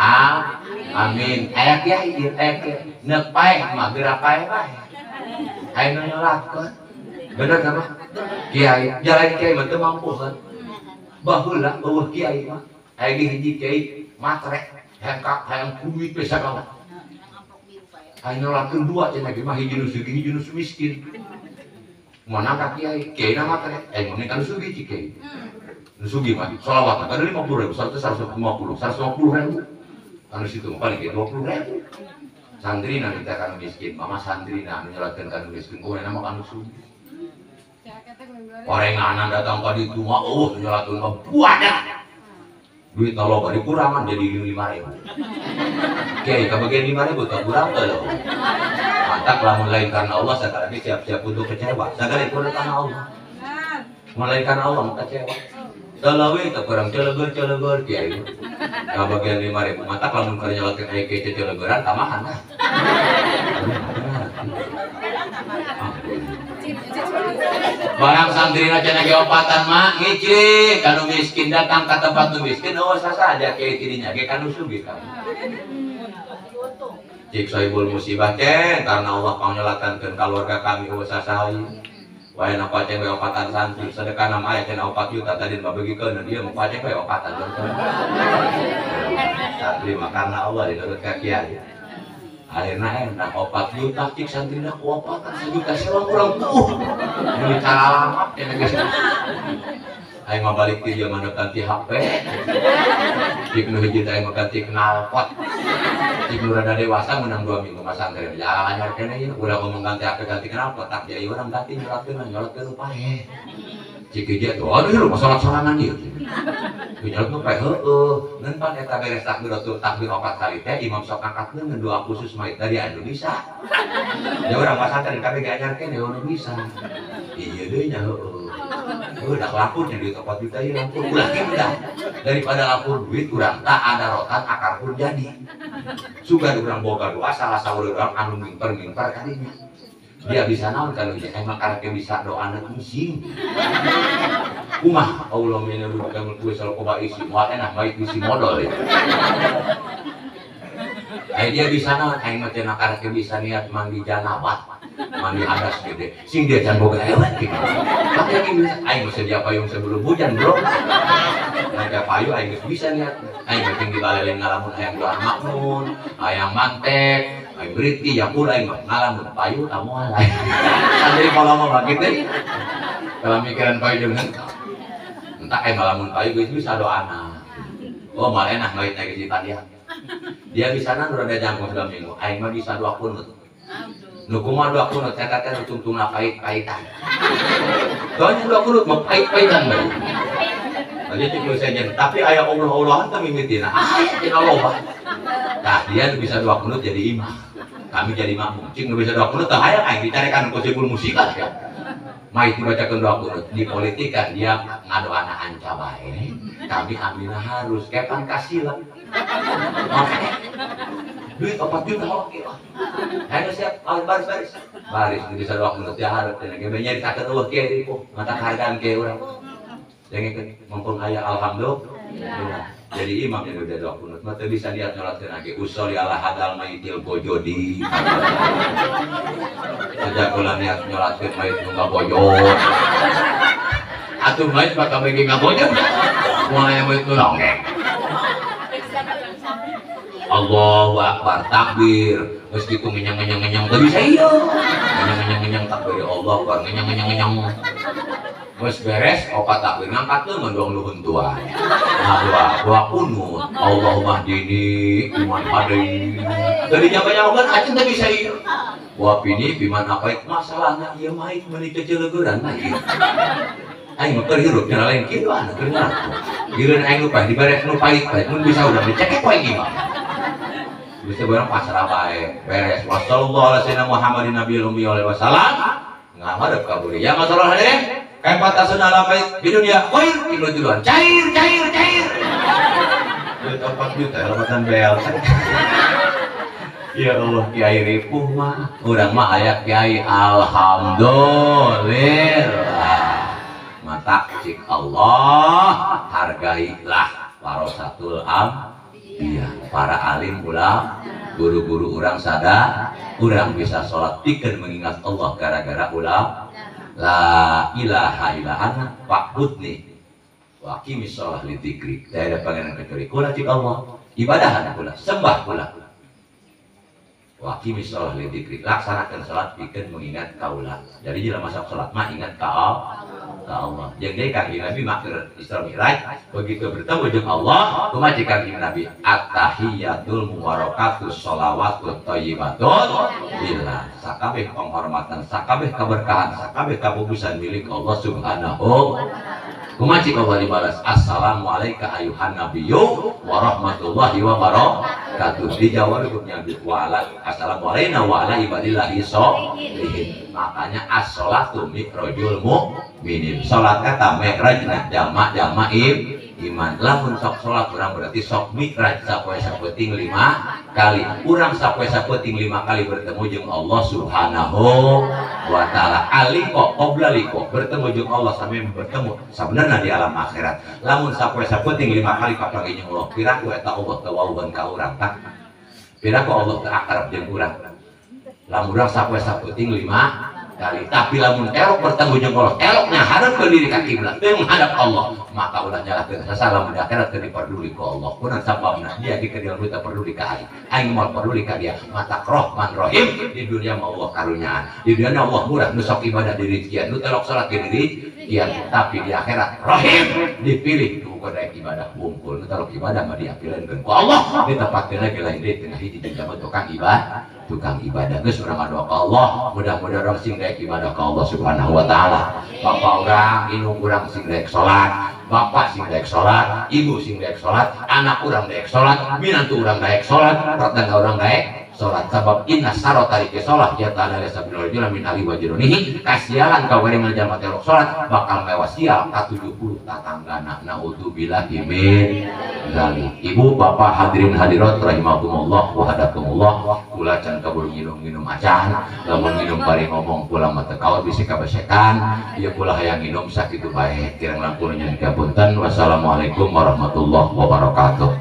Amin. Aya kiai ieu aya kiai. Neuk paeh mah geura paeh bae. Aya nu nyolatkeun. Bener teh mah? Kiai, jalan kiai mah teu mampu kan. Baheula eueuh kiai mah. Aya ge hiji kiai matre. Hengkak hayang kuit bisa kalah. Hayang nyolatkeun dua cenah ge mah hiji nu sugih hiji nu miskin. Mana ka kiai? Kiai na matre. Mun ka nu sugih cik kiai. Nu sugih mah sholawatna kada 50.000, 100 150, 150.000. Anu situ mah paling ge 20.000. Santri na minta ka nu miskin, mama santri na anu nyolatkeun ka nu miskin, kumaha mah ka nu sugih. Orenganan datang ka ditu mah eueuh nyolatkeun mah buadak. Duit loba dikurangan jadi 5.000. Kiai kabagian 5.000 teu kurang teu lho. Mantap lamun lain karena Allah sagala ge siap-siap untuk kecewa. Sagala kurang karena Allah. Mun lain karena Allah mah kecewa. Salawe teu kurang celeger-celeger kiai. Ka bagian 5.000 mata lamun keur nyolatkeun aya kiai celegeran tamahan lah. Barang santrina cenah ge opatan mah ngicik kanu miskin datang ka tempat nu miskin eueuh sasaja kiai tidinya ge kanu sugih kamu. Cik sohibul musibah cen karena Allah pangnyolatankeun kaluarga kami eueuh sasaha. Wae na paceng we opatan santri sedekah nama aya cenah 4 juta tadi mah bagikeun dia mau paceng we opatan. Santri mah karena Allah dinurut ka kiai. Akhirna enak 4 juta cik santrina ku opatan 1 juta sewang urang tuh. Meuli calamat cenah geus. Aing mah balik ti dia mana ganti HP. Cik nu hiji teh aing mah ganti knalpot. Cik nu rada dewasa menang 2 minggu mah santri. Ya anyar keneh ieu urang ngomong ganti HP ganti knalpot tak dia urang ganti nyolatkeun paeh. Cik hiji atuh aduh ieu masalah sorangan ieu. Nyolot nu paeh heueuh. Ngan pan eta beres takbiratul takbir 4 kali teh imam sok angkatkeun doa khusus mayit dari anu bisa. Ya urang mah santri kabeh ge anyar keneh anu bisa. Iya deui nya heueuh. Udah lapor yang duit 4 juta ya lapor ulah udah daripada lapor duit urang tak ada rotan akar pun jadi suka urang boga doa salah saur urang anu mimper-mimper kadinya dia bisa naon kalau dia emang karek bisa doana pusing kumah Allah menyebutkan kue selalu koba isi moal enak baik isi modal ya. Dia bisa naon aing mah cenah karek bisa niat mandi janabat mandi hadas gede sing dia can boga ewet gitu. Tapi aing aing mah sedia payung sebelum hujan bro. Ada payung aing geus bisa niat. Aing mah di baleleng ngalamun hayang doa makmun, hayang mantek, aing beriti ya pula aing mah ngalamun payung tak moal. Santri kalau mah kitu. Kalau mikiran payung jeung entah aing ngalamun payung geus bisa doana. Oh malah enak bait geus dipandian. Dia bisa nan rada jangkung 2 minggu, aing mah bisa doa kunut. Nu kumaha doa kunut eta teh nu tungtungna pait-paitan. Doanya doa kunut mah pait-paitan bae. Aja cik nu sejen, tapi aya Allah-Allahan teh mimitina. Aya cenah loba. Tah dia nu bisa doa kunut jadi imam. Kami jadi makmum. Cik nu bisa doa kunut teh hayang aing dicarekan ku sibul musibah ya. Mait dibacakeun doa kunut di politikan dia ngadoana anca bae. Kami ambilna harus kepan kasih lah. Oke. Duit 4 juta oke lah. Ayo siap, baris-baris. Baris bisa doa kunut ya hareup cenah ge nyaritakeun eueuh kieu ripuh, mata kahargaan kieu urang. Dengekeun mumpung aya alhamdulillah. Jadi imam yang udah doa kunut mah teu bisa niat nyolatkeun ge usolli ala hadal mayitil bojodi. Sejak kula niat nyolatkeun mayit nu ngabojot. Atuh mayit bakal bagi ngabojot. Moal aya mayit nu nonggeng. Allahu Akbar takbir geus kitu ngenyang-ngenyang-ngenyang teu bisa ieu. Ngenyang-ngenyang-ngenyang takbir Allah Akbar ngenyang-ngenyang-ngenyang. Geus beres opat takbir ngangkatkeun ngendong nu huntuan. Nah doa doa kunut Allahumma hdini liman hadait. Teu dinyapa-nyapakeun acen teu bisa ieu. Wa pini biman apait masalahna ieu mah meuni ceceleugeuran mah ieu. Aing mah keur hirup cenah lain kieu anu keur ngaku. Giliran aing nu paeh dibere nu pait-pait mun bisa urang dicekek ku aing imam. Bisa barang pasrah bae beres wasallallahu ala sayyidina Muhammadin nabiyil ummi wa wasallam ngadep ka buri ya masalah hadirin kayak ala bait di dunia khair tinggal duluan cair cair cair duit 4 juta lepatan bel. Ya Allah kiai ripuh mah urang mah aya kiai alhamdulillah mata cik Allah hargailah warasatul am iya para alim ulama guru-guru urang sadar urang bisa sholat pikeun mengingat Allah gara-gara ulama la ilaha illa ana fa'budni wa aqimis shalah li dzikri. Tidak ada pangeran kecuali kula cik Allah, ibadahan kula, sembah kula. Wa aqimis shalah li dzikri, laksanakan salat pikeun mengingat kaula. Jadi jelema masuk salat mah ingat ka Allah. Jeung deui Kangjeng Nabi mah keur Isra Mi'raj begitu bertemu jeung Allah, kumaha cik Kangjeng Nabi? At-tahiyatul mubarakatuh sholawatut thayyibatun lillah. Sakabeh penghormatan, sakabeh keberkahan, sakabeh kabagusan milik Allah Subhanahu. Kumaha cik Allah dibalas? Assalamualaikum ayuhan nabiyyu wa rahmatullahi wa barakatuh. Dijawab ku Nabi wa ala assalamualaikum wa ala ibadillahi sholihin. Makanya as-sholatu mi'rajul mu'minin. Salat kata mi'rajna jamak jamak iman. Lamun sok salat urang berarti sok mi'raj sapoe sapenting 5 kali. Urang sapoe sapenting 5 kali bertemu jeung Allah Subhanahu wa taala. Aliko qabla liko bertemu jeung Allah sampai bertemu sabenerna di alam akhirat. Lamun sapoe sapenting 5 kali kapanggih jeung Allah, piraku eta Allah teu wawuhan ka urang tah. Piraku Allah teu akrab jeung urang. Lamun urang sapoe sapenting 5 kali, tapi lamun elok bertemu jeung Allah, eloknya hadap ke diri ka kiblat, teu menghadap Allah, maka ulah nyalahkeun sasala mun di akhirat teu diperduli ku Allah. Kunaon sababna dia di keur teu peduli ka aing, aing moal peduli ka dia. Mata Rahman Rahim di dunia mah Allah karunyaan, di dunia Allah murah, nu sok ibadah dirijian, nu telok salat dirijian, tapi di akhirat Rahim dipilih nu daek ibadah wungkul, nu telok ibadah mah diapileunkeun ku Allah, ditempatkeun lagi lain deui tengah hiji jeung jaman tukang ibadah. Tukang ibadah geus urang ngadoa ka Allah, mudah-mudahan urang sing daek ibadah ka Allah Subhanahu wa taala. Bapak urang, indung urang sing daek salat, bapak sing daek salat, ibu sing daek salat, anak urang daek salat, minantu urang daek salat, tetangga urang daek salat. Sabab inna sarota tariki salat ya ta'ala sabilul rajula min ahli wajrunihi, kasialan ka waring jalma teh salat bakal mewa sial ka 70 tatanggana. Naudzubillahi min dzalik. Ibu bapak hadirin hadirat rahimakumullah wa hadakumullah, kula can kabur nginum-nginum acan, lamun nginum bari ngomong kula mah teu kaur bisi kabesekan, ieu kula hayang nginum sakitu bae. Kirang langkung nyen kapunten. Wassalamualaikum warahmatullahi wabarakatuh.